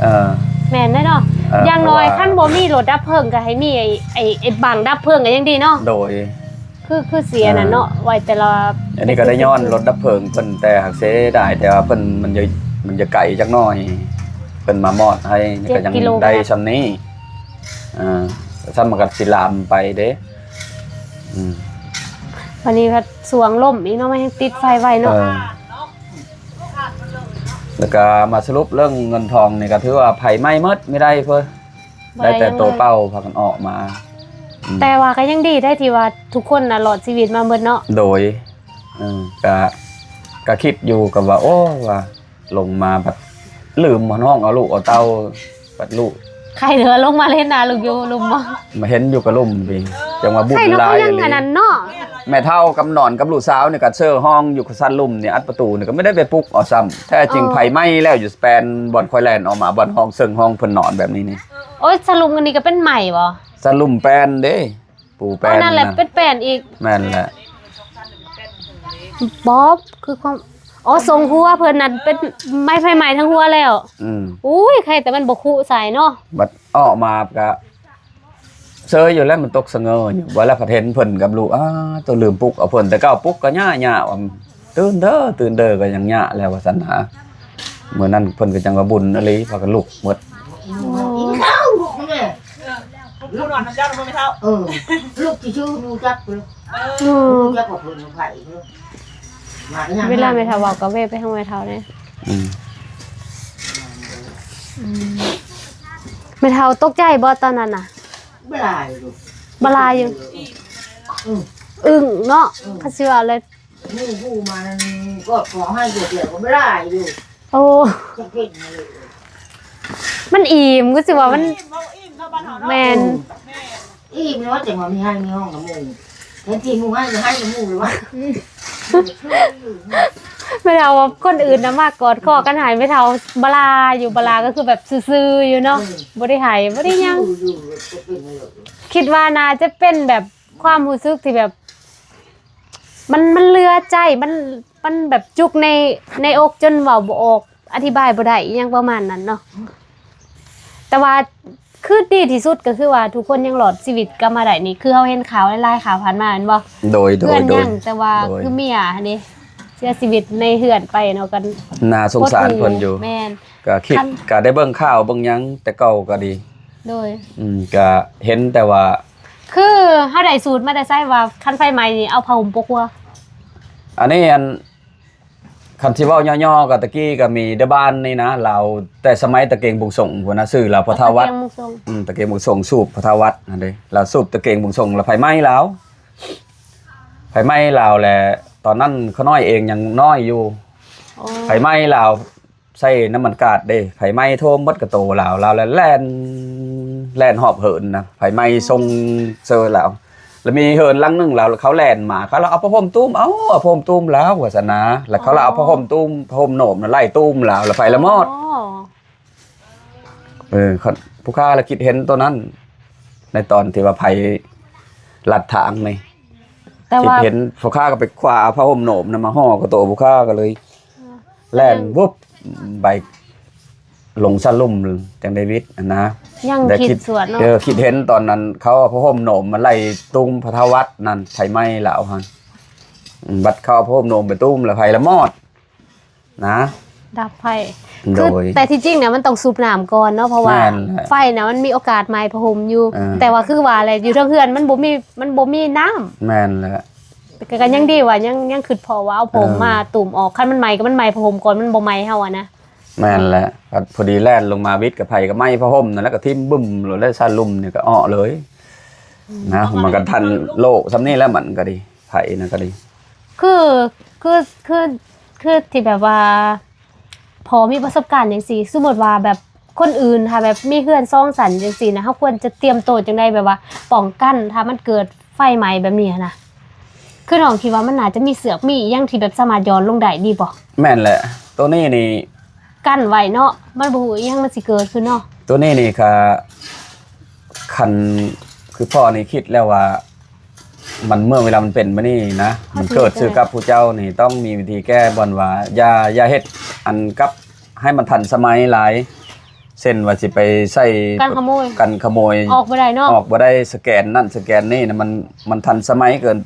ເອີ ແມ່ນເດ້ເນາະ ເອີ ຢ່າງໜ້ອຍ ເພາະວ່າ ຄັນບໍ່ມີລົດດັບເພີງກໍໃຫ້ມີໄອ້ ໄອ້ ໄອ້ບັ້ງດັບເພີງກໍຍັງດີເນາະ. ໂດຍ ຄື ຄືຊິອັນນັ້ນເນາະ ເອີ ໄວ້ແຕ່ລະ ອັນນີ້ກໍໄດ້ຍ້ອນລົດດັບເພີງເພິ່ນ ແຕ່ຫາກເສຍດາຍ ແຕ່ວ່າເພິ່ນ ມັນຈະ ມັນຈະໄກຈັກໜ້ອຍ ເພິ່ນມາມອດໃຫ້ ກໍຍັງໄດ້ຊ່ຳນີ້. ເອີ ຊ່ຳມັນກໍຊິລາມໄປເດ້. ອືມ ບັດນີ້ພັດຊ່ວງລົມອີກເນາະ ມັນຍັງຕິດໄຟໄວ້ເນາະ. ເອີ ແລ້ວກໍມາສະຫຼຸບເລື່ອງເງິນທອງນີ້ ກໍຖືວ່າໄຟໄໝ້ໝົດ ບໍ່ໄດ້ເພິ່ນ ບໍ່ໄດ້ ໄດ້ແຕ່ໂຕເປົ່າພາກັນອອກມາ. ອືມ ແຕ່ວ່າກໍຍັງດີໄດ໋ ທີ່ວ່າທຸກຄົນນະລອດຊີວິດມາໝົດເນາະ. ໂດຍ ເອີ ກະ ກະຄິດຢູ່ ກໍວ່າ ໂອ້ ວ່າລົງມາບັດລືມຮ້ອງເອົາລູກເອົາເຕົ້າ ບັດລູກ ໃຄເດີ ລົງມາເຫັນໜ້າລູກຢູ່ລຸ່ມບໍ່? ມາເຫັນຢູ່ກະລຸ່ມພີ້ ຈັ່ງວ່າບຸນຫຼາຍອີ່ຫຼີ. ອັນນັ້ນເນາະ ແມ່ເຖົ້າກັບນອນກັບລູກສາວນີ້ກໍເຊີຮ້ອງຢູ່ຊັ້ນລຸ່ມນີ້ ອັດປະຕູນີ້ກໍບໍ່ໄດ້ໄປປຸກເອົາຊ້ຳ. ແທ້ຈິງ ອໍ ໄຟໄໝ້ແລ້ວຢູ່ແປນບ່ອນຂ້ອຍແລ່ນອອກມາ ບ່ອນຫ້ອງເຊິ່ງຫ້ອງເພິ່ນນອນແບບນີ້ນີ້. ໂອ້ຍ ສະຫຼຸບອັນນີ້ກໍເປັນໄໝ້ບໍ່? ສະຫຼຸມແປນເດ້ ປູແປນ. ອໍ ນັ້ນແຫຼະ ເປັນແປນອີກ. ແມ່ນແຫຼະ. ບໍ່ ຄືຄວາມ ອໍ ຊົງຄົວເພິ່ນນັ້ນເປັນໄມ້ໄຟໄໝ້ທັງຄົວແລ້ວ. ອືມ ອຸ້ຍ ໃຄແຕ່ມັນບໍ່ຄຸໃສ່ເນາະ. ບັດອອກມາກະເຊີຍຢູ່ແລ້ວ ມັນຕົກສະເຫງີຢູ່. ວ່າແລ້ວພັດເຫັນເພິ່ນກັບລູກ ອ້າ ໂຕລືມປຸກເອົາເພິ່ນ. ແຕ່ເກົ່າປຸກກໍຍາໆ ວ່າຕື່ນເດີ ຕື່ນເດີ ກໍຍັງຍາແລ້ວວ່າຊັ້ນນະ. ມື້ນັ້ນເພິ່ນກໍຈັ່ງວ່າບຸນອີ່ຫຼີ ພາກັນລຸກໝົດ. ອືມ ກິນເຂົ້າ ລຸກແມ່ ເອີ ລຸກນອນນຳເຈົ້ານຳແມ່ເຖົ້າ. ເອີ ລຸກຊື່ໆ ຮູ້ຈັກເພິ່ນ ເອີ ຮູ້ຈັກວ່າເພິ່ນເປັນໃຜເດີ. ເວລາແມ່ເຖົ້າເວົ້າກໍແວ່ໄປທາງແມ່ເຖົ້າເດ້. ອືມ ອືມ ແມ່ເຖົ້າຕົກໃຈບໍ່ຕອນນັ້ນນະ? ບໍ່ຫຼາຍຢູ່ ບໍ່ຫຼາຍຢູ່. ອືມ ອຶ້ງເນາະ. ອືມ ຄັນຊິວ່າແລ້ວ ໝູ່ຜູ້ມານັ້ນກໍຂໍໃຫ້ເທື່ອໆ ກໍບໍ່ຫຼາຍຢູ່. ໂອ້ ຈະເປັນ ມັນອີ່ມ ຄືຊິວ່າມັນ ອີ່ມ ເວົ້າອີ່ມເນາະ ບ້ານເຮົາເນາະ. ແມ່ນ ແມ່ນ ອີ່ມເນາະ ຈັ່ງວ່າມີໃຫ້ມີຫ້ອງນຳໝູ່ ແທນທີ່ໝູ່ໃຫ້ກໍໃຫ້ນຳໝູ່ແລ້ວວະ. ແມ່ເຖົ້າວ່າຄົນອື່ນນະມາກອດຄໍກັນໃຫ້ ແມ່ເຖົ້າບະລາຢູ່ ບະລາກໍຄືແບບຊື່ໆ ຢູ່ເນາະ. ອືມ ບໍ່ໄດ້ໃຫ້ ບໍ່ໄດ້ຫຍັງ ຢູ່ໆ ກໍເປັນແລ້ວ. ຄິດວ່າໜ້າຈະເປັນແບບຄວາມຮູ້ສຶກທີ່ແບບ ມັນ ມັນເຫຼືອໃຈ ມັນ ມັນແບບຈຸກໃນ ໃນອົກຈົນເວົ້າບໍ່ອອກ ອະທິບາຍບໍ່ໄດ້ ອີ່ຫຍັງປະມານນັ້ນເນາະ. ແຕ່ວ່າຄືດີທີ່ສຸດກໍຄືວ່າທຸກຄົນຍັງລອດຊີວິດກັບມາໄດ້ນີ້ ຄືເຮົາເຫັນຂ່າວຫຼາຍໆ ຂ່າວຜ່ານມາແມ່ນບໍ່? ໂດຍ ໂດຍ ເຮືອນຍັງ ໂດຍ ແຕ່ວ່າ ໂດຍ ຄືເມຍຫັ້ນເດ ເສຍຊີວິດໃນເຮືອນໄປເນາະ. ກັນໜ້າສົງສານເພິ່ນຢູ່. ແມ່ນ ກໍຄິດ ຄັນ ກໍໄດ້ເບິ່ງຂ່າວເບິ່ງຫຍັງແຕ່ເກົ່າກໍດີ. ໂດຍ ອືມ ກໍເຫັນແຕ່ວ່າ ຄືເຮົາໄດ້ສູດມາແຕ່ໃສວ່າຄັນໄຟໄໝ້ນີ້ເອົາຜ້າຫົ່ມປົກຫົວ? ອັນນີ້ ອັນ ຄັນຊິເວົ້າຫຍໍ້ໆ ກໍຕະກີ້ກໍມີແຕ່ບ້ານນີ້ນະ ລາວ ແຕ່ສະໄໝຕະເກງບຸງສົງພຸ້ນນະ ຊື່ລາວພໍ່ທ້າວວັດ. ຕະເກງບຸງສົງ ອືມ ຕະເກງບຸງສົງ ສູບພໍ່ທ້າວວັດຫັ້ນເດ້. ລາວສູບຕະເກງບຸງສົງ ລະໄຟໄໝ້ລາວ ໄຟໄໝ້ລາວ ແລະ ຕອນນັ້ນຂ້ານ້ອຍເອງຍັງນ້ອຍຢູ່. ອໍ ໄຟໄໝ້ລາວ ໃສ່ນ້ຳມັນກາດເດ້ ໄຟໄໝ້ຖ້ວມໝົດກະໂຕລາວ ລາວລະແລ່ນ ແລ່ນຮອບເຫີນນະ ໄຟໄໝ້ສົ່ງເຊີລາວ. ລະມີເຫີນຫຼັງໜຶ່ງລາວ ເຂົາແລ່ນມາ ເຂົາລະເອົາຜ້າຫົ່ມຕຸ້ມ ເອົາ ເອົາຜ້າຫົ່ມຕຸ້ມລາວວ່າຊັ້ນນະ. ລະເຂົາລະເອົາຜ້າຫົ່ມຕຸ້ມ ຜ້າຫົ່ມໂໜມນະໄລ່ຕຸ້ມລາວ ລະໄຟລະມອດ. ອໍ ເອີ ຜູ້ຄ້າລະຄິດເຫັນໂຕນັ້ນ ໃນຕອນທີ່ວ່າໄຟລັດທາງນີ້ ແຕ່ວ່າ ຄິດເຫັນ ພໍ່ຄ້າກໍໄປຄວ້າເອົາຜ້າຫົ່ມໂໜມນະມາຫໍ່ກະໂຕ ພໍ່ຄ້າກໍເລີຍ ແລ່ນວຶບໄປລົງສະຫຼຸມ ຈັ່ງໄດ້ວິດຫັ້ນນະ. ຍັງ ໄດ້ຄິດ ຄິດສວນເນາະ. ເອີ ຄິດເຫັນຕອນນັ້ນ ເຂົາເອົາຜ້າຫົ່ມໂໜມມາໄລ່ຕຸ້ມພະທາວັດນັ້ນ ໄຟໄໝ້ລາວຫັ້ນ. ອືມ ບັດເຂົາເອົາຜ້າຫົ່ມໂໜມໄປຕຸ້ມ ລະໄຟລະມອດນະ ດັບໄຟ. ໂດຍ ຄື ແຕ່ທີ່ຈິງນະ ມັນຕ້ອງສູບນ້ຳກ່ອນເນາະ ເພາະວ່າ ແມ່ນແຫຼະ ໄຟນະມັນມີໂອກາດໄໝ້ຜ້າຫົ່ມຢູ່. ເອີ ແຕ່ວ່າຄືວ່າແຫຼະ ຢູ່ເທິງເຮືອນມັນບໍ່ມີ ມັນບໍ່ມີນ້ຳ. ແມ່ນແຫຼະ. ກໍ ກໍຍັງດີວ່າຍັງ ຍັງຄິດພໍ້ວ່າເອົາຜ້າຫົ່ມ ເອີ ມາຕຸ້ມອອກ ຄັນມັນໄໝ້ກໍມັນໄໝ້ຜ້າຫົ່ມກ່ອນ ມັນບໍ່ໄໝ້ເຮົາຫັ້ນນະ. ແມ່ນແຫຼະ ກໍພໍດີແລ່ນລົງມາວິດກັບໄຟກໍໄໝ້ຜ້າຫົ່ມນັ້ນແຫຼະ ກໍຖິ້ມບຶ້ມໂລດ ແລະ ສະຫຼຸມນີ້ກໍເອາະເລີຍ ອືມ ນະ. ມັນກໍທັນໂລກສ່ຳນີ້ແຫຼະ ມັນກໍດີ ໄຟນັ້ນກໍດີ. ຄື ຄື ຄື ຄືທີ່ແບບວ່າພໍມີປະສົບການຈັ່ງຊີ້ ສົມມຸດວ່າແບບຄົນອື່ນ ຖ້າແບບມີເຮືອນສອງຊັ້ນຈັ່ງຊີ້ນະ ເຮົາຄວນຈະຕຽມໂຕຈັ່ງໃດ ແບບວ່າປ້ອງກັນ ຖ້າມັນເກີດໄຟໄໝ້ແບບນີ້ຫັ້ນນະ? ຄືນ້ອງຄິດວ່າມັນໜ້າຈະມີເຊືອກ ມີອີ່ຫຍັງທີ່ແບບສາມາດຫຍ່ອນລົງໄດ້ດີບໍ່? ແມ່ນແຫຼະ ໂຕນີ້ນີ້ ກັນໄວ້ເນາະ ມັນບໍ່ຮູ້ອີ່ຫຍັງມັນຊິເກີດຂຶ້ນເນາະ. ໂຕນີ້ນີ້ກະ ຄັນ ຄືພໍ່ນີ້ຄິດແລ້ວວ່າ ມັນ ເມື່ອເວລາມັນເປັນມານີ້ນະ ມັນເກີດຊື່ກັບຜູ້ເຈົ້ານີ້ ຕ້ອງມີວິທີແກ້ ບ່ອນວ່າ ຢ່າ ຢ່າເຮັດອັນກັບໃຫ້ມັນທັນສະໄໝຫຼາຍ ເຊັ່ນວ່າຊິໄປໃສ່ ກັນຂະໂມຍ ກັນຂະໂມຍ ອອກບໍ່ໄດ້ເນາະ ອອກບໍ່ໄດ້ ສະແກນນັ້ນສະແກນນີ້ນະ ມັນ ມັນທັນສະໄໝເກີນ.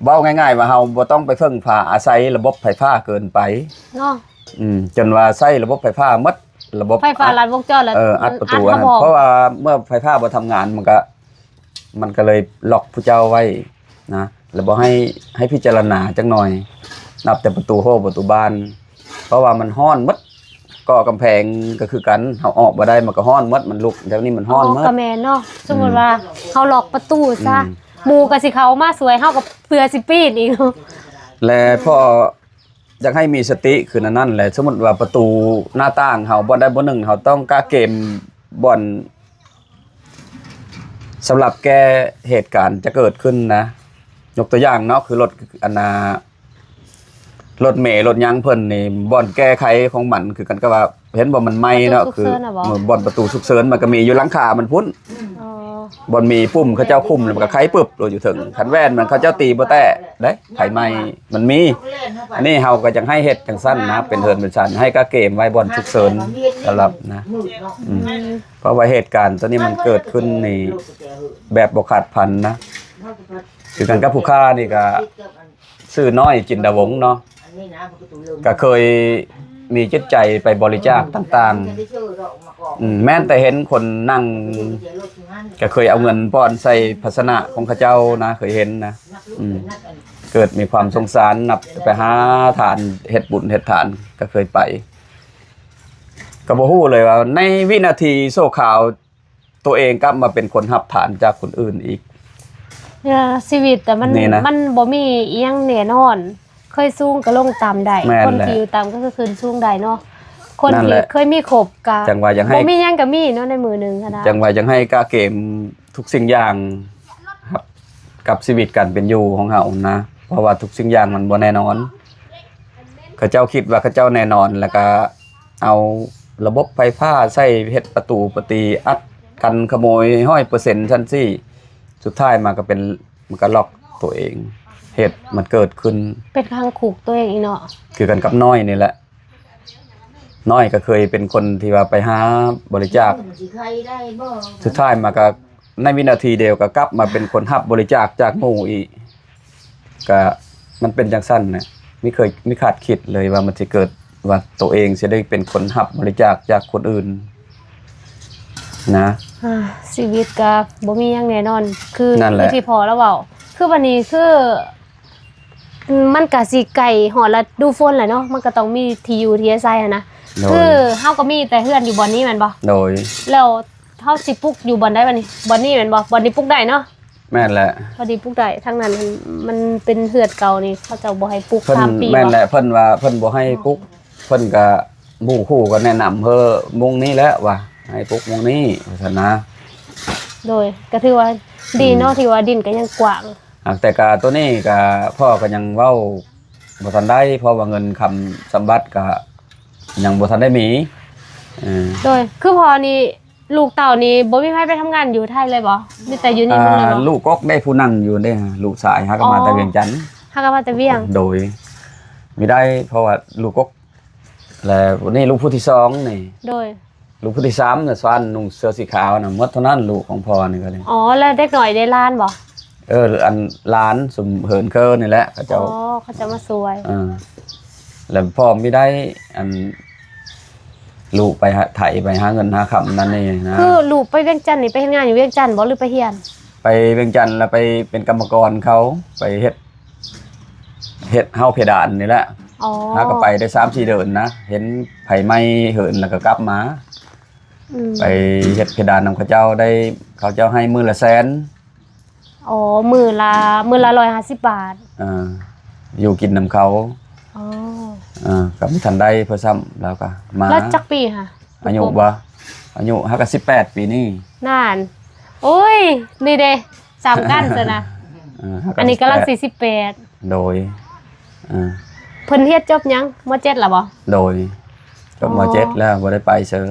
ເວົ້າງ່າຍໆວ່າ ເຮົາບໍ່ຕ້ອງໄປເພິ່ງພາອາໄສລະບົບໄຟຟ້າເກີນໄປເນາະ. ອືມ ຈົນວ່າໃຊ້ລະບົບໄຟຟ້າໝົດ ລະບົບໄຟຟ້າລັດວົງຈອນ ແລ້ວ ເອີ ອັດປະຕູອັນນັ້ນ ເພາະວ່າເມື່ອໄຟຟ້າບໍ່ທຳງານ ມັນກະ ມັນກະເລີຍລັອກຜູ້ເຈົ້າໄວ້ນະ ແລ້ວບໍ່ໃຫ້ ໃຫ້ພິຈາລະນາຈັກໜ່ອຍ ນັບແຕ່ປະຕູໂຮປະຕູບານ ເພາະວ່າມັນຮ້ອນໝົດ ກໍກຳແພງກໍຄືກັນ ເຮົາອອກບໍ່ໄດ້ ມັນກໍຮ້ອນໝົດ ມັນລຸກແຖວນີ້ມັນຮ້ອນໝົດ. ອໍ ກໍແມ່ນເນາະ ສົມມຸດວ່າ ອືມ ເຮົາລັອກປະຕູຊະ ອືມ ໝູ່ກໍຊິເຂົ້າມາຊ່ວຍ ເຮົາກໍເພື່ອຊິປີນອີກ ແລະ ພໍ ຢາກໃຫ້ມີສະຕິຄືນອັນນັ້ນແຫຼະ ສົມມຸດວ່າປະຕູໜ້າຕ່າງເຮົາ ບ່ອນໃດບ່ອນໜຶ່ງ ເຮົາຕ້ອງກະເກມບ່ອນ ສຳລັບແກ້ເຫດການຈະເກີດຂຶ້ນນະ. ຍົກຕົວຢ່າງເນາະ ຄືລົດ ອັນນ່າ ລົດເມ ລົດຫຍັງເພິ່ນນີ້ ບ່ອນແກ້ໄຂຂອງມັນຄືກັນກັບວ່າ ເຫັນບໍ່ ມັນໄໝ້ເນາະ ປະຕູສຸກເສີນນະບໍ? ຄືບ່ອນປະຕູສຸກເສີນ ມັນກໍມີຢູ່ຫຼັງຄາມັນພຸ້ນ. ອໍ ບ່ອນມີປຸ່ມເຂົາເຈົ້າຄຸມ ແລ້ວມັນກໍໄຂປຶບໂລດຢູ່ເທິງ. ຄັນແວ່ນມັນເຂົາເຈົ້າຕີບໍ່ແຕະເດ້ ໄຟໄໝ້ມັນມີ. ອັນນີ້ເຮົາກໍຢາກໃຫ້ເຮັດຈັ່ງຊັ້ນນະ ເປັນເຮືອນເປັນຊານ ໃຫ້ກະເກມໄວ້ບ່ອນສຸກເສີນສຳລັບນະ ອືມ ເພາະວ່າເຫດການໂຕນີ້ມັນເກີດຂຶ້ນນີ້ແບບບໍ່ຄາດຝັນນະ. ຄືກັນກັບຜູ້ຄ້ານີ້ກໍ ຊື່ນ້ອຍ ຈິນດາວົງເນາະ ກໍເຄີຍມີຈິດໃຈໄປບໍລິຈາກຕ່າງໆ ອືມ ແມ່ນແຕ່ເຫັນຄົນນັ່ງ ກໍເຄີຍເອົາເງິນປ້ອນໃສ່ພາຊະນະຂອງເຂົາເຈົ້ານະ ເຄີຍເຫັນນະ ອືມ ເກີດມີຄວາມສົງສານ ນັບໄປຫາທານ ເຮັດບຸນເຮັດທານ ກໍເຄີຍໄປ ກໍບໍ່ຮູ້ເລີຍວ່າໃນວິນາທີຊົ່ວຄາວ ຕົວເອງກັບມາເປັນຄົນຮັບທານຈາກຄົນອື່ນອີກ. ເອີ ຊີວິດແຕ່ມັນ ນີ້ນະ ມັນບໍ່ມີອີ່ຫຍັງແນ່ນອນ ເຄີຍສູງກໍລົງຕ່ຳໄດ້ ແມ່ນແຫຼະ ຄົນທີ່ຢູ່ຕ່ຳກໍຄືຂຶ້ນສູງໄດ້ເນາະ ຄົນທີ່ ນັ້ນແຫຼະ ເຄີຍມີຄົບກໍ ຈັ່ງວ່າຢາກໃຫ້ ບໍ່ມີຫຍັງກໍມີເນາະ ໃນມື້ໜຶ່ງຫັ້ນນະ ຈັ່ງວ່າຢາກໃຫ້ກະເກມທຸກສິ່ງຢ່າງ ກັບຊີວິດການເປັນຢູ່ຂອງເຮົານະ ເພາະວ່າທຸກສິ່ງຢ່າງມັນບໍ່ແນ່ນອນ. ເຂົາເຈົ້າຄິດວ່າເຂົາເຈົ້າແນ່ນອນ ແລ້ວກະເອົາລະບົບໄຟຟ້າໃສ່ ເຮັດປະຕູປະຕີ ອັດກັນຂະໂມຍຮ້ອຍເປີເຊັນຊັ້ນຊີ້ ສຸດທ້າຍມາກໍເປັນ ມັນກໍລັອກຕົວເອງ ເຫດມັນເກີດຂຶ້ນ ເປັນຂັງຄຸກຕົວເອງອີກເນາະ ຄືກັນກັບນ້ອຍນີ້ແຫຼະ. ນ້ອຍກໍເຄີຍເປັນຄົນທີ່ວ່າໄປຫາບໍລິຈາກ ສຸດທ້າຍມາກໍໃນວິນາທີດຽວກໍກັບມາເປັນຄົນຮັບບໍລິຈາກຈາກໝູ່ອີກ ກະມັນເປັນຈັ່ງຊັ້ນນະ ມີເຄີຍ ມີຄາດຄິດເລີຍວ່າມັນຊິເກີດ ວ່າໂຕເອງຊິໄດ້ເປັນຄົນຮັບບໍລິຈາກຈາກຄົນອື່ນນະ. ອາ ຊີວິດກະບໍ່ມີຫຍັງແນ່ນອນ ຄື ນັ້ນແຫຼະ ຄືທີ່ພໍ່ລາວເວົ້າ ຄືບັດນີ້ຄື ມັນກະຊິໃກ້ຮອດລະດູຝົນແຫຼະເນາະ ມັນກະຕ້ອງມີທີ່ຢູ່ທີ່ອາໄສຫັ້ນນະ. ໂດຍ ຄືເຮົາກໍມີແຕ່ເຮືອນຢູ່ບ່ອນນີ້ແມ່ນບໍ່? ໂດຍ ແລ້ວ ເຮົາຊິປຸກຢູ່ບ່ອນໃດບັດນີ້? ບ່ອນນີ້ແມ່ນບໍ່? ບ່ອນນີ້ປຸກໄດ້ເນາະ? ແມ່ນແຫຼະ ພໍດີປຸກໄດ້ ທາງນັ້ນມັນ ມັນເປັນເຮືອນເກົ່ານີ້ ເຂົາເຈົ້າບໍ່ໃຫ້ປຸກ ເພິ່ນ ສາມປີ ແມ່ນແຫຼະ ບໍ່? ເພິ່ນວ່າເພິ່ນບໍ່ໃຫ້ປຸກ ເພິ່ນກະໝູ່ຄູ່ກໍແນະນຳເຮີມຸງນີ້ແຫຼະວ່າ ໃຫ້ປຸກມຸງນີ້ວ່າຊັ້ນນະ. ໂດຍ ກໍຖືວ່າດີເນາະ ອືມ ທີ່ວ່າດິນກໍຍັງກວ້າງ ຫາກແຕ່ກະໂຕນີ້ກະພໍ່ກໍຍັງເວົ້າບໍ່ທັນໄດ້ ເພາະວ່າເງິນຄຳສຳບັດກະຍັງບໍ່ທັນໄດ້ມີ. ເອີ ໂດຍ ຄືພໍ່ນີ້ ລູກເຕົ້ານີ້ບໍ່ມີໃຜໄປທຳງານຢູ່ໄທເລີຍບໍ່? ມີແຕ່ຢູ່ນີ້ຄົນດຽວບໍ່? ອ່າ ລູກກົກໄດ້ຜູ້ໜຶ່ງຢູ່ເດ້ ລູກຊາຍຫາກໍມາແຕ່ວຽງຈັນ ຫາກໍມາແຕ່ວຽງ. ໂດຍ ມີໄດ້ ເພາະວ່າລູກກົກ ແລະ ນີ້ລູກຜູ້ທີສອງນີ້. ໂດຍ ລູກຜູ້ທີສາມນະ ສານນຸ່ງເສື້ອສີຂາວນະ ໝົດເທົ່ານັ້ນ ລູກຂອງພໍ່ນີ້ກໍໄດ້. ອໍ ແລ້ວເດັກນ້ອຍເດ້ ຫຼານບໍ່? ເອີ ອັນຫຼານຊຸມເຫີນເຄີນີ້ແຫຼະ ເຂົາເຈົ້າ ອໍ ເຂົາເຈົ້າມາຊ່ວຍ. ເອີ ແລ້ວພໍ່ມີໄດ້ ອັນ ລູກໄປຫາ ໄຖໄປຫາເງິນຫາຄຳນັ້ນນີ້ນະ. ຄືລູກໄປວຽງຈັນນີ້ ໄປເຮັດງານຢູ່ວຽງຈັນບໍ່ ຫຼືໄປຮຽນ? ໄປວຽງຈັນ ແລ້ວໄປເປັນກຳມະກອນເຂົາ ໄປເຮັດ ເຮັດເຮົາເພດານນີ້ແຫຼະ. ອໍ ຫາກໍໄປໄດ້ສາມສີ່ເດືອນນະ ເຫັນໄຟໄໝ້ເຫີນ ແລ້ວກໍກັບມາ. ອືມ ໄປເຮັດເພດານນຳເຂົາເຈົ້າໄດ້ ເຂົາເຈົ້າໃຫ້ມື້ລະແສນ. ອໍ ມື້ລະ ມື້ລະຮ້ອຍຫ້າສິບບາດ. ເອີ ຢູ່ກິນນຳເຂົາ. ອໍ ເອີ ກໍບໍ່ທັນໄດ້ເພິ່ນຊ້ຳ ແລ້ວກໍມາ. ແລ້ວຈັກປີຫະ? ອາຍຸບໍ່? ອາຍຸຫາກະສິບແປດປີນີ້. ນັ້ນ ໂອ້ຍ ນີ້ເດ້ ສ່ຳກັນຊັ້ນນະ. ເອີ ຫາກະ ອັນນີ້ກຳລັງ ສິບແປດ ສີ່ສິບແປດ. ໂດຍ ເອີ ເພິ່ນຮຽນຈົບຫຍັງ? ມໍເຈັດລະບໍ່? ໂດຍ ຈົບ ອໍ ມໍເຈັດແລ້ວ ບໍ່ໄດ້ໄປເສີ.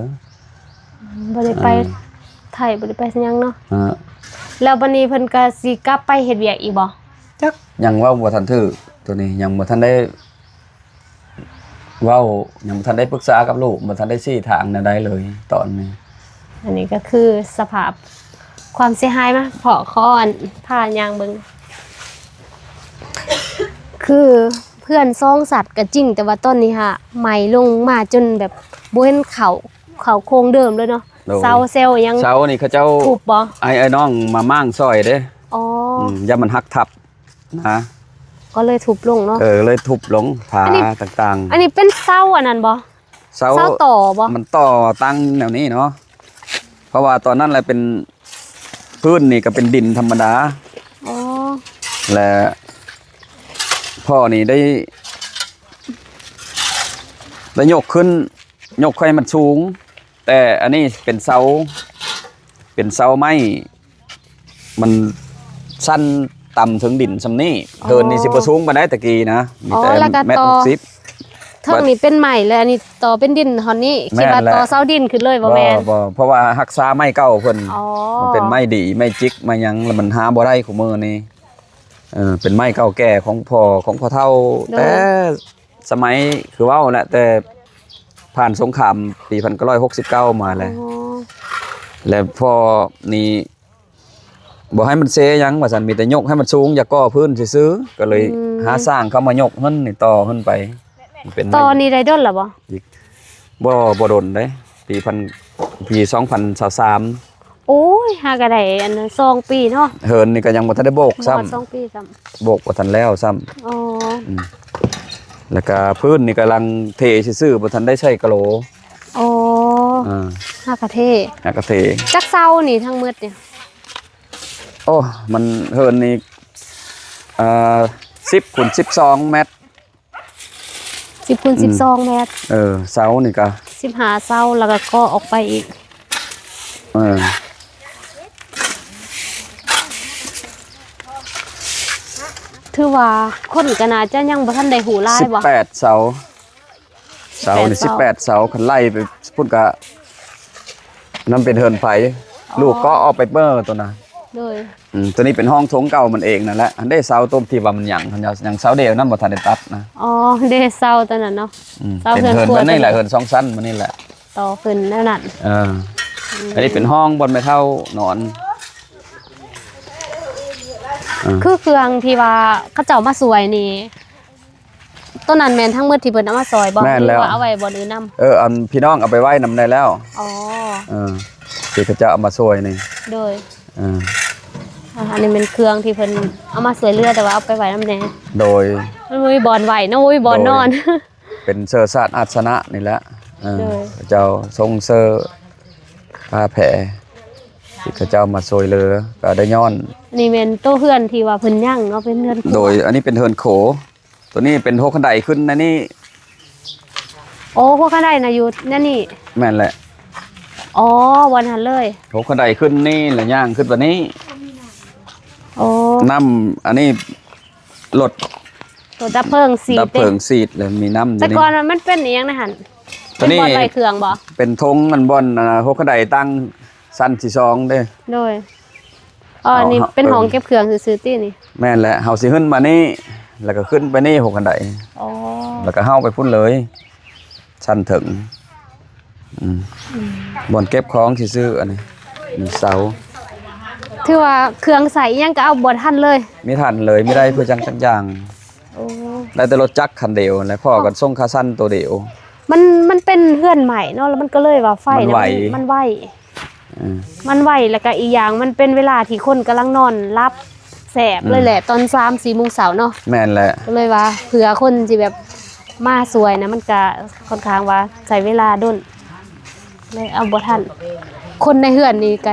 ບໍ່ໄດ້ໄປ ອ່າ ໄທ ບໍ່ໄດ້ໄປຫຍັງເນາະ. ອ່າ ແລ້ວບັດນີ້ເພິ່ນກໍຊິກັບໄປເຮັດວຽກອີກບໍ່? ຈັກ ຍັງເວົ້າບໍ່ທັນຖືກ ໂຕນີ້ຍັງບໍ່ທັນໄດ້ເວົ້າ ຍັງບໍ່ທັນໄດ້ປຶກສາກັບລູກ ບໍ່ທັນໄດ້ຊີ້ທາງແນວໃດເລີຍຕອນນີ້. ອັນນີ້ກໍຄືສະພາບຄວາມເສຍຫາຍມາ ເພາະຂໍອັນ ພາຍ່າງເບິ່ງ ຄືເຮືອນສອງຊັ້ນກໍຈິງ ແຕ່ວ່າຕອນນີ້ຫາໄໝ້ລົງມາຈົນແບບບໍ່ເຫັນເຂົ້າ ເຂົ້າໂຄງເດີມເລີຍເນາະ. ໂດຍ ເສົາແຊວຫຍັງ ເສົານີ້ເຂົາເຈົ້າ ທຸບບໍ່? ອ້າຍ ອ້າຍນ້ອງມາມ້າງຊ່ອຍເດ້. ອໍ ອືມ ຢ້ານມັນຫັກທັບນະ ກໍເລີຍທຸບລົງເນາະ. ເອີ ເລີຍທຸບລົງ ຝາ ອັນນີ້ ຕ່າງໆ. ອັນນີ້ເປັນເສົາອັນນັ້ນບໍ່? ເສົາ ເສົາຕໍ່ບໍ່? ມັນຕໍ່ຕັ້ງແນວນີ້ເນາະ ເພາະວ່າຕອນນັ້ນລະເປັນ ພື້ນນີ້ກໍເປັນດິນທຳມະດາ. ອໍ ແລະ ພໍ່ນີ້ໄດ້ ໄດ້ຍົກຂຶ້ນ ຍົກໃຫ້ມັນສູງ ແຕ່ອັນນີ້ເປັນເສົາ ເປັນເສົາໄມ້ ມັນຊັ້ນຕ່ຳເຖິງດິນສ່ຳນີ້. ອໍ ເຮືອນນີ້ຊິບໍ່ສູງປານໃດແຕ່ກີ້ນະ ມີແຕ່ ອໍ ແລ້ວກໍ ແມັດຫົກສິບ. ເທິງນີ້ເປັນໄມ້ ແລະອັນນີ້ຕໍ່ເປັນດິນຮອດນີ້ ແມ່ນແຫຼະ ຄິດວ່າຕໍ່ເສົາດິນຂຶ້ນເລີຍບໍ່ແມ່ນ? ບໍ່ ບໍ່ ເພາະວ່າຮັກສາໄມ້ເກົ່າເພິ່ນ ອໍ ມັນເປັນໄມ້ດີ ໄມ້ຈິກ ໄມ້ຫຍັງ ແລ້ວມັນຫາບໍ່ໄດ້ຄຸມື້ນີ້. ເອີ ເປັນໄມ້ເກົ່າແກ່ຂອງພໍ່ ຂອງພໍ່ເຖົ້າ ໂດຍ ແຕ່ສະໄໝ ຄືເວົ້າແຫຼະ ແຕ່ຜ່ານສົງຄາມປີພັນເກົ້າຮ້ອຍຫົກສິບເກົ້າມາແຫຼະ ອໍ ແລະພໍ່ນີ້ບໍ່ໃຫ້ມັນເຊຫຍັງວ່າຊັ້ນ ມີແຕ່ຍົກໃຫ້ມັນສູງ ຢາກກໍ່ພື້ນຊື່ໆ ກໍເລີຍ ອືມ ຫາຊ່າງເຂົ້າມາຍົກເຮືອນນີ້ ຕໍ່ຂຶ້ນໄປ ເປັນ ຕໍ່ນີ້ໄດ້ດົນແລ້ວບໍ່? ອີກ ບໍ່ ບໍ່ດົນເດ້ ປີພັນ ປີສອງພັນຊາວສາມ ໂອ້ຍ ຫາກະໄດ້ອັນສອງປີເນາະ ເຮືອນນີ້ກໍຍັງບໍ່ທັນໄດ້ໂບກຊ້ຳ ບໍ່ຮອດສອງປີຊ້ຳ ໂບກບໍ່ທັນແລ້ວຊ້ຳ ອໍ ອືມ ແລ້ວກະພື້ນນີ້ກຳລັງເທຊື່ໆ ບໍ່ທັນໄດ້ໃສ່ກະໂຫຼ ອໍ ເອີ ຫາກະເທ ຫາກະເທ ຈັກເສົານີ້ທັງໝົດນີ້? ໂອ້ ມັນ ເຮືອນນີ້ ເອີ ສິບຄູນສິບສອງແມັດ ສິບຄູນ ອືມ ສິບສອງແມັດ ເອີ ເສົານີ້ກະ ສິບຫ້າເສົາ ແລ້ວກະກໍ່ອອກໄປອີກ ເອີ ຖືວ່າຄົນກະໜ້າຈະຍັງບໍ່ທັນໄດ້ຮູ້ຫຼາຍບໍ່? ສິບແປດເສົາ ເສົານີ້ ສິບແປດເສົາ ຄັນໄລ່ໄປພຸ້ນກະ ນັ້ນເປັນເຮືອນໃຜ ອໍ ລູກກໍອອກໄປເປີໂຕນະ ໂດຍ ອືມ ໂຕນີ້ເປັນຫ້ອງໂຖງເກົ່າມັນເອງນັ້ນແຫຼະ ອັນເດເສົາໂຕທີ່ວ່າມັນຫຍັງ ຍັງເສົາດຽວນັ້ນບໍ່ທັນໄດ້ຕັດນະ ອໍ ເດເສົາໂຕນັ້ນເນາະ ອືມ ເສົາເຮືອນຄົວ ເປັນເຮືອນແບບນີ້ແຫຼະ ເຮືອນສອງຊັ້ນແບບນີ້ແຫຼະ ຕໍ່ຂຶ້ນແນວນັ້ນ ເອີ ອືມ ອັນນີ້ເປັນຫ້ອງບ່ອນແມ່ເຖົ້ານອນ ເອີ ຄືເຄື່ອງທີ່ວ່າເຂົາເຈົ້າມາຊ່ວຍນີ້ ໂຕນັ້ນແມ່ນທັງໝົດທີ່ເພິ່ນເອົາມາຊ່ອຍບໍ່? ແມ່ນແລ້ວ ຫຼືວ່າເອົາໄວ້ບ່ອນອື່ນນຳ? ເອີ ອັນພີ່ນ້ອງເອົາໄປໄວ້ນຳໄດ້ແລ້ວ ອໍ ເອີ ທີ່ເຂົາເຈົ້າເອົາມາຊ່ວຍນີ້ ໂດຍ ເອີ ອ່າ ອັນນີ້ແມ່ນເຄື່ອງທີ່ເພິ່ນເອົາມາຊ່ວຍເຫຼືອ ແຕ່ວ່າເອົາໄປໄວ້ນຳແດ່ ໂດຍ ມັນບໍ່ມີບ່ອນໄວ້ເນາະ ບໍ່ມີບ່ອນນອນ ໂດຍ ເປັນເຊື້ອຊາດອາດຊະນະນີ້ແຫຼະ ເອີ ໂດຍ ເຂົາເຈົ້າຊົງເຊີພາແຜ່ ທີ່ເຂົາເຈົ້າມາຊ່ວຍເຫຼືອ ກໍໄດ້ຍ້ອນ ນີ້ແມ່ນໂຕເຮືອນທີ່ວ່າເພິ່ນຍັງເນາະ ເປັນເຮືອນຄົວ ໂດຍ ອັນນີ້ເປັນເຮືອນໂຄ ຕົວນີ້ເປັນຫົວຄັນໄດຂຶ້ນໃນນີ້ ໂອ້ ຫົວຄັນໄດນະຢູ່ໃນນີ້ ແມ່ນແຫຼະ ອໍ ບ່ອນຫັ້ນເລີຍ ຫົວຄັນໄດຂຶ້ນນີ້ ແລ້ວຍ່າງຂຶ້ນໄປນີ້ ໂອ້ ນ້ຳ ອັນນີ້ລົດ ລົດດັບເພີງສີດ ດັບເພີງສີດ ແລ້ວມີນ້ຳຢູ່ນີ້ ແຕ່ກ່ອນມັນເປັນອີ່ຫຍັງນະຫັ້ນ? ຕົວນີ້ເປັນບ່ອນໄວ້ເຄື່ອງບໍ່? ເປັນຖົງ ອັນບ່ອນ ອ່າ ຫົວຄັນໄດຕັ້ງ ຊັ້ນທີສອງເດ້ ໂດຍ ອໍ ເອົາ ນີ້ເປັນຫ້ອງເກັບເຄື່ອງຊື່ໆຕິນີ້ ແມ່ນແຫຼະ ເຮົາຊິຂຶ້ນມານີ້ ແລ້ວກໍຂຶ້ນໄປນີ້ຫົວຄັນໄດ ອໍ ແລ້ວກໍເຮົາໄປພຸ້ນເລີຍ ຊັ້ນເທິງ ອືມ ອືມ ບ່ອນເກັບຂອງຊື່ໆ ອັນນີ້ ມີເສົາ ຖືວ່າເຄື່ອງໃຊ້ອີ່ຫຍັງກໍເອົາບໍ່ທັນເລີຍ ມີທັນເລີຍ ມີໄດ້ເພື່ອຈັ່ງຈັກຢ່າງ ໂອ້ ໄດ້ແຕ່ລົດຈັກຄັນດຽວ ແລະພໍ່ກໍສົ່ງຄາຊັ້ນໂຕດຽວ ມັນ ມັນເປັນເຮືອນໃໝ່ເນາະ ແລ້ວມັນກໍເລີຍວ່າໄຟ ມັນໄຫວ ມັນ ມັນໄຫວ ເອີ ມັນໄຫວ ແລ້ວກໍອີກຢ່າງມັນເປັນເວລາທີ່ຄົນກຳລັງນອນຫຼັບແຊບ ອືມ ເລີຍແຫຼະ ຕອນສາມສີ່ໂມງເຊົ້າເນາະ ແມ່ນແຫຼະ ກໍເລີຍວ່າເພື່ອຄົນຊິແບບມາຊ່ວຍນະ ມັນກໍຄ່ອນຂ້າງວ່າໃຊ້ເວລາດົນ ເລີຍເອົາບໍ່ທັນ ຄົນໃນເຮືອນນີ້ກໍ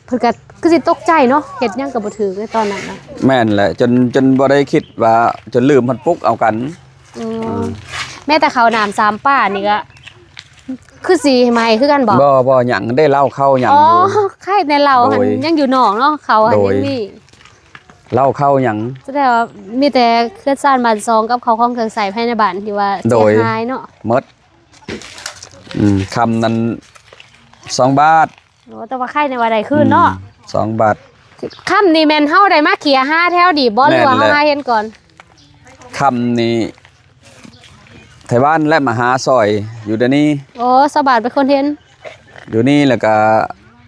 ເພິ່ນກໍຄືຊິຕົກໃຈເນາະ ເຮັດຫຍັງກໍບໍ່ຖືກໃນຕອນນັ້ນນະ ແມ່ນແຫຼະ ຈົນ ຈົນບໍ່ໄດ້ຄິດວ່າ ຈົນລືມພັດປຸກເອົາກັນ ອືມ ເອີ ແມ້ແຕ່ເຂົ້ານ້ຳສາມປານີ້ກໍຄືຊິໃໝ່ຄືກັນບໍ່? ບໍ່ ບໍ່ ຍັງໄດ້ເຫຼົ້າເຂົ້າຫຍັງ ອໍ ຢູ່ ໄຄແດ່ເຫຼົ້າຫັ້ນ ໂດຍ ຍັງຢູ່ນອກເນາະ ເຂົ້າຫັ້ນ ໂດຍ ຍັງມີ ເຫຼົ້າເຂົ້າຫຍັງ ສະແດງວ່າມີແຕ່ເຮືອນຊານບ້ານຊ່ອງກັບເຂົ້າຂອງເຄື່ອງໃຊ້ພາຍໃນບ້ານທີ່ວ່າ ໂດຍ ເສຍຫາຍເນາະ ໝົດ ອືມ ຄ່ຳນັ້ນສອງບາດ ໂອ້ ແຕ່ວ່າໄຄແດ່ວ່າໄດ້ຄືນເນາະ ອືມ ສອງບາດ ຄ່ຳນີ້ແມ່ນເຮົາໄດ້ມາເຂົ້ຍຫາແຖວນີ້ບໍ່ ຫຼືວ່າເຮົາຫາເຫັນກ່ອນ? ຄ່ຳນີ້ໄທບ້ານແຫຼະມາຫາຊ່ອຍຢູ່ດຽວນີ້ ໂອ້ ຊາວບ້ານເປັນຄົນເຫັນ ຢູ່ນີ້ ແລ້ວກະ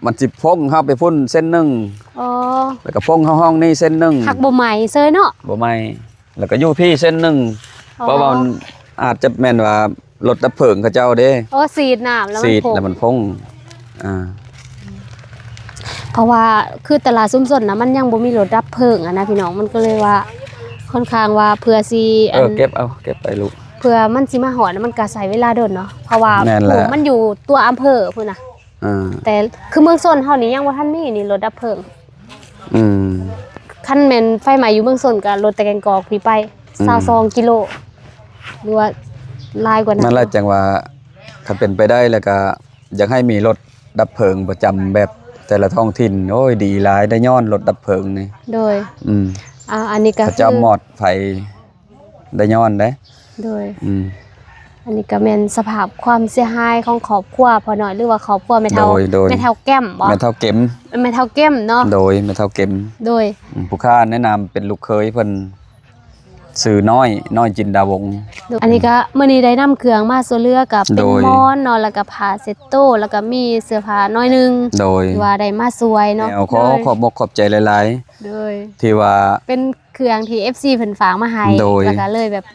ມັນຊິພົງເຮົາໄປພຸ້ນເສັ້ນໜຶ່ງ ອໍ ແລ້ວກະພົງເຮົາຫ້ອງນີ້ເສັ້ນໜຶ່ງ ຮັກບໍ່ໄໝເຊີຍເນາະ ບໍ່ໄໝ ແລ້ວກໍຢູ່ພີ້ເສັ້ນໜຶ່ງ ອໍ ເພາະວ່າມັນອາດຈະແມ່ນວ່າລົດດັບເພີງເຂົາເຈົ້າເດ້ ໂອ້ ສີດນ້ຳແລ້ວມັນ ສີດແລ້ວມັນພົງ ອ່າ ເພາະວ່າຄືແຕ່ລະຊຸມຊົນນະ ມັນຍັງບໍ່ມີລົດດັບເພີງຫັ້ນນະພີ່ນ້ອງ ມັນກໍເລີຍວ່າຄ່ອນຂ້າງວ່າເພື່ອຊິ ເອີ ອັນ ເກັບເອົາ ເກັບໄປລູກ ເພື່ອມັນຊິມາຮອດນະ ມັນກໍໃຊ້ເວລາດົນເນາະ ເພາະວ່າ ແມ່ນແຫຼະ ໂອ້ ມັນຢູ່ຕົວອຳເພີພຸ້ນນະ ອ່າ ແຕ່ຄືເມືອງຊົນເຮົານີ້ຍັງບໍ່ທັນມີນີ້ລົດດັບເພີງ ອືມ ຄັນແມ່ນໄຟໄໝ້ຢູ່ເມືອງຊົນກໍລົດແຕ່ແກ້ງກອກພີ້ໄປ ອືມ ຊາວສອງກິໂລ ຫຼືວ່າຫຼາຍກວ່ານັ້ນ ນັ້ນແຫຼະ ຈັ່ງວ່າຄັນເປັນໄປໄດ້ແລ້ວກໍຢາກໃຫ້ມີລົດດັບເພີງປະຈຳແບບແຕ່ລະທ້ອງຖິ່ນ ໂອ້ຍ ດີຫຼາຍ ໄດ້ຍ້ອນລົດດັບເພີງນີ້ ໂດຍ ອືມ ອ່າ ອັນນີ້ກໍເຂົາເຈົ້າ ຄື ມອດໄຟ ໄດ້ຍ້ອນເດ້ ໂດຍ ອືມ ອັນນີ້ກໍແມ່ນສະພາບຄວາມເສຍຫາຍຂອງຄອບຄົວພໍ່ນ້ອຍ ຫຼືວ່າຄອບຄົວແມ່ເຖົ້າ ໂດຍ ໂດຍ ແມ່ເຖົ້າແກ້ມບໍ? ແມ່ເຖົ້າເກັມ ແມ່ເຖົ້າເກັມເນາະ. ໂດຍ ແມ່ເຖົ້າເກັມ ໂດຍ ອືມ ຜູ້ຂ້າແນະນຳເປັນລູກເຂີຍເພິ່ນ ຊື່ນ້ອຍ ນ້ອຍຈິນດາວົງ. ໂດຍ ອັນນີ້ກໍມື້ນີ້ໄດ້ນຳເຄື່ອງມາຊ່ວຍເຫຼືອ ກໍເປັນ ໂດຍ ໝອນເນາະ ແລ້ວກໍຜ້າເຊັດໂຕ ແລ້ວກໍມີເສື້ອຜ້າໜ້ອຍໜຶ່ງ ໂດຍ ທີ່ວ່າໄດ້ມາຊ່ວຍເນາະ. ແນວ ຂໍ ໂດຍ ຂອບອົກຂອບໃຈຫຼາຍໆ ໂດຍ ທີ່ວ່າເປັນເຄື່ອງທີ່ ເອັຟຊີ ເພິ່ນຝາກມາໃຫ້ ໂດຍ ແລ້ວກໍເລີຍແບບ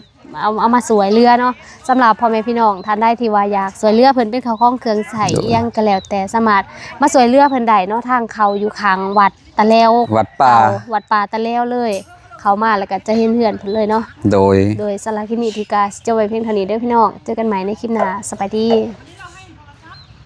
ເອົາ ເອົາມາຊ່ວຍເຫຼືອເນາະ. ສຳລັບພໍ່ແມ່ພີ່ນ້ອງທ່ານໃດທີ່ວ່າຢາກຊ່ວຍເຫຼືອເພິ່ນເປັນເຂົ້າຂອງເຄື່ອງໃຊ້ ໂດຍ ອີ່ຫຍັງກໍແລ້ວແຕ່ ສາມາດມາຊ່ວຍເຫຼືອເພິ່ນໄດ້ເນາະ ທາງເຂົ້າຢູ່ຂ້າງວັດຕະແລວ ວັດປ່າ ເຂົ້າວັດປ່າຕະແລວເລີຍ ເຂົ້າມາແລ້ວກໍຈະເຫັນເຮືອນເພິ່ນເລີຍເນາະ. ໂດຍ ໂດຍ ສຳລັບຄລິບນີ້ທີ່ກະຊິຈົບໄວ້ພຽງເທົ່ານີ້ເດີພີ່ນ້ອງ ເຈີກັນໃໝ່ໃນຄລິບໜ້າ ສະບາຍດີ.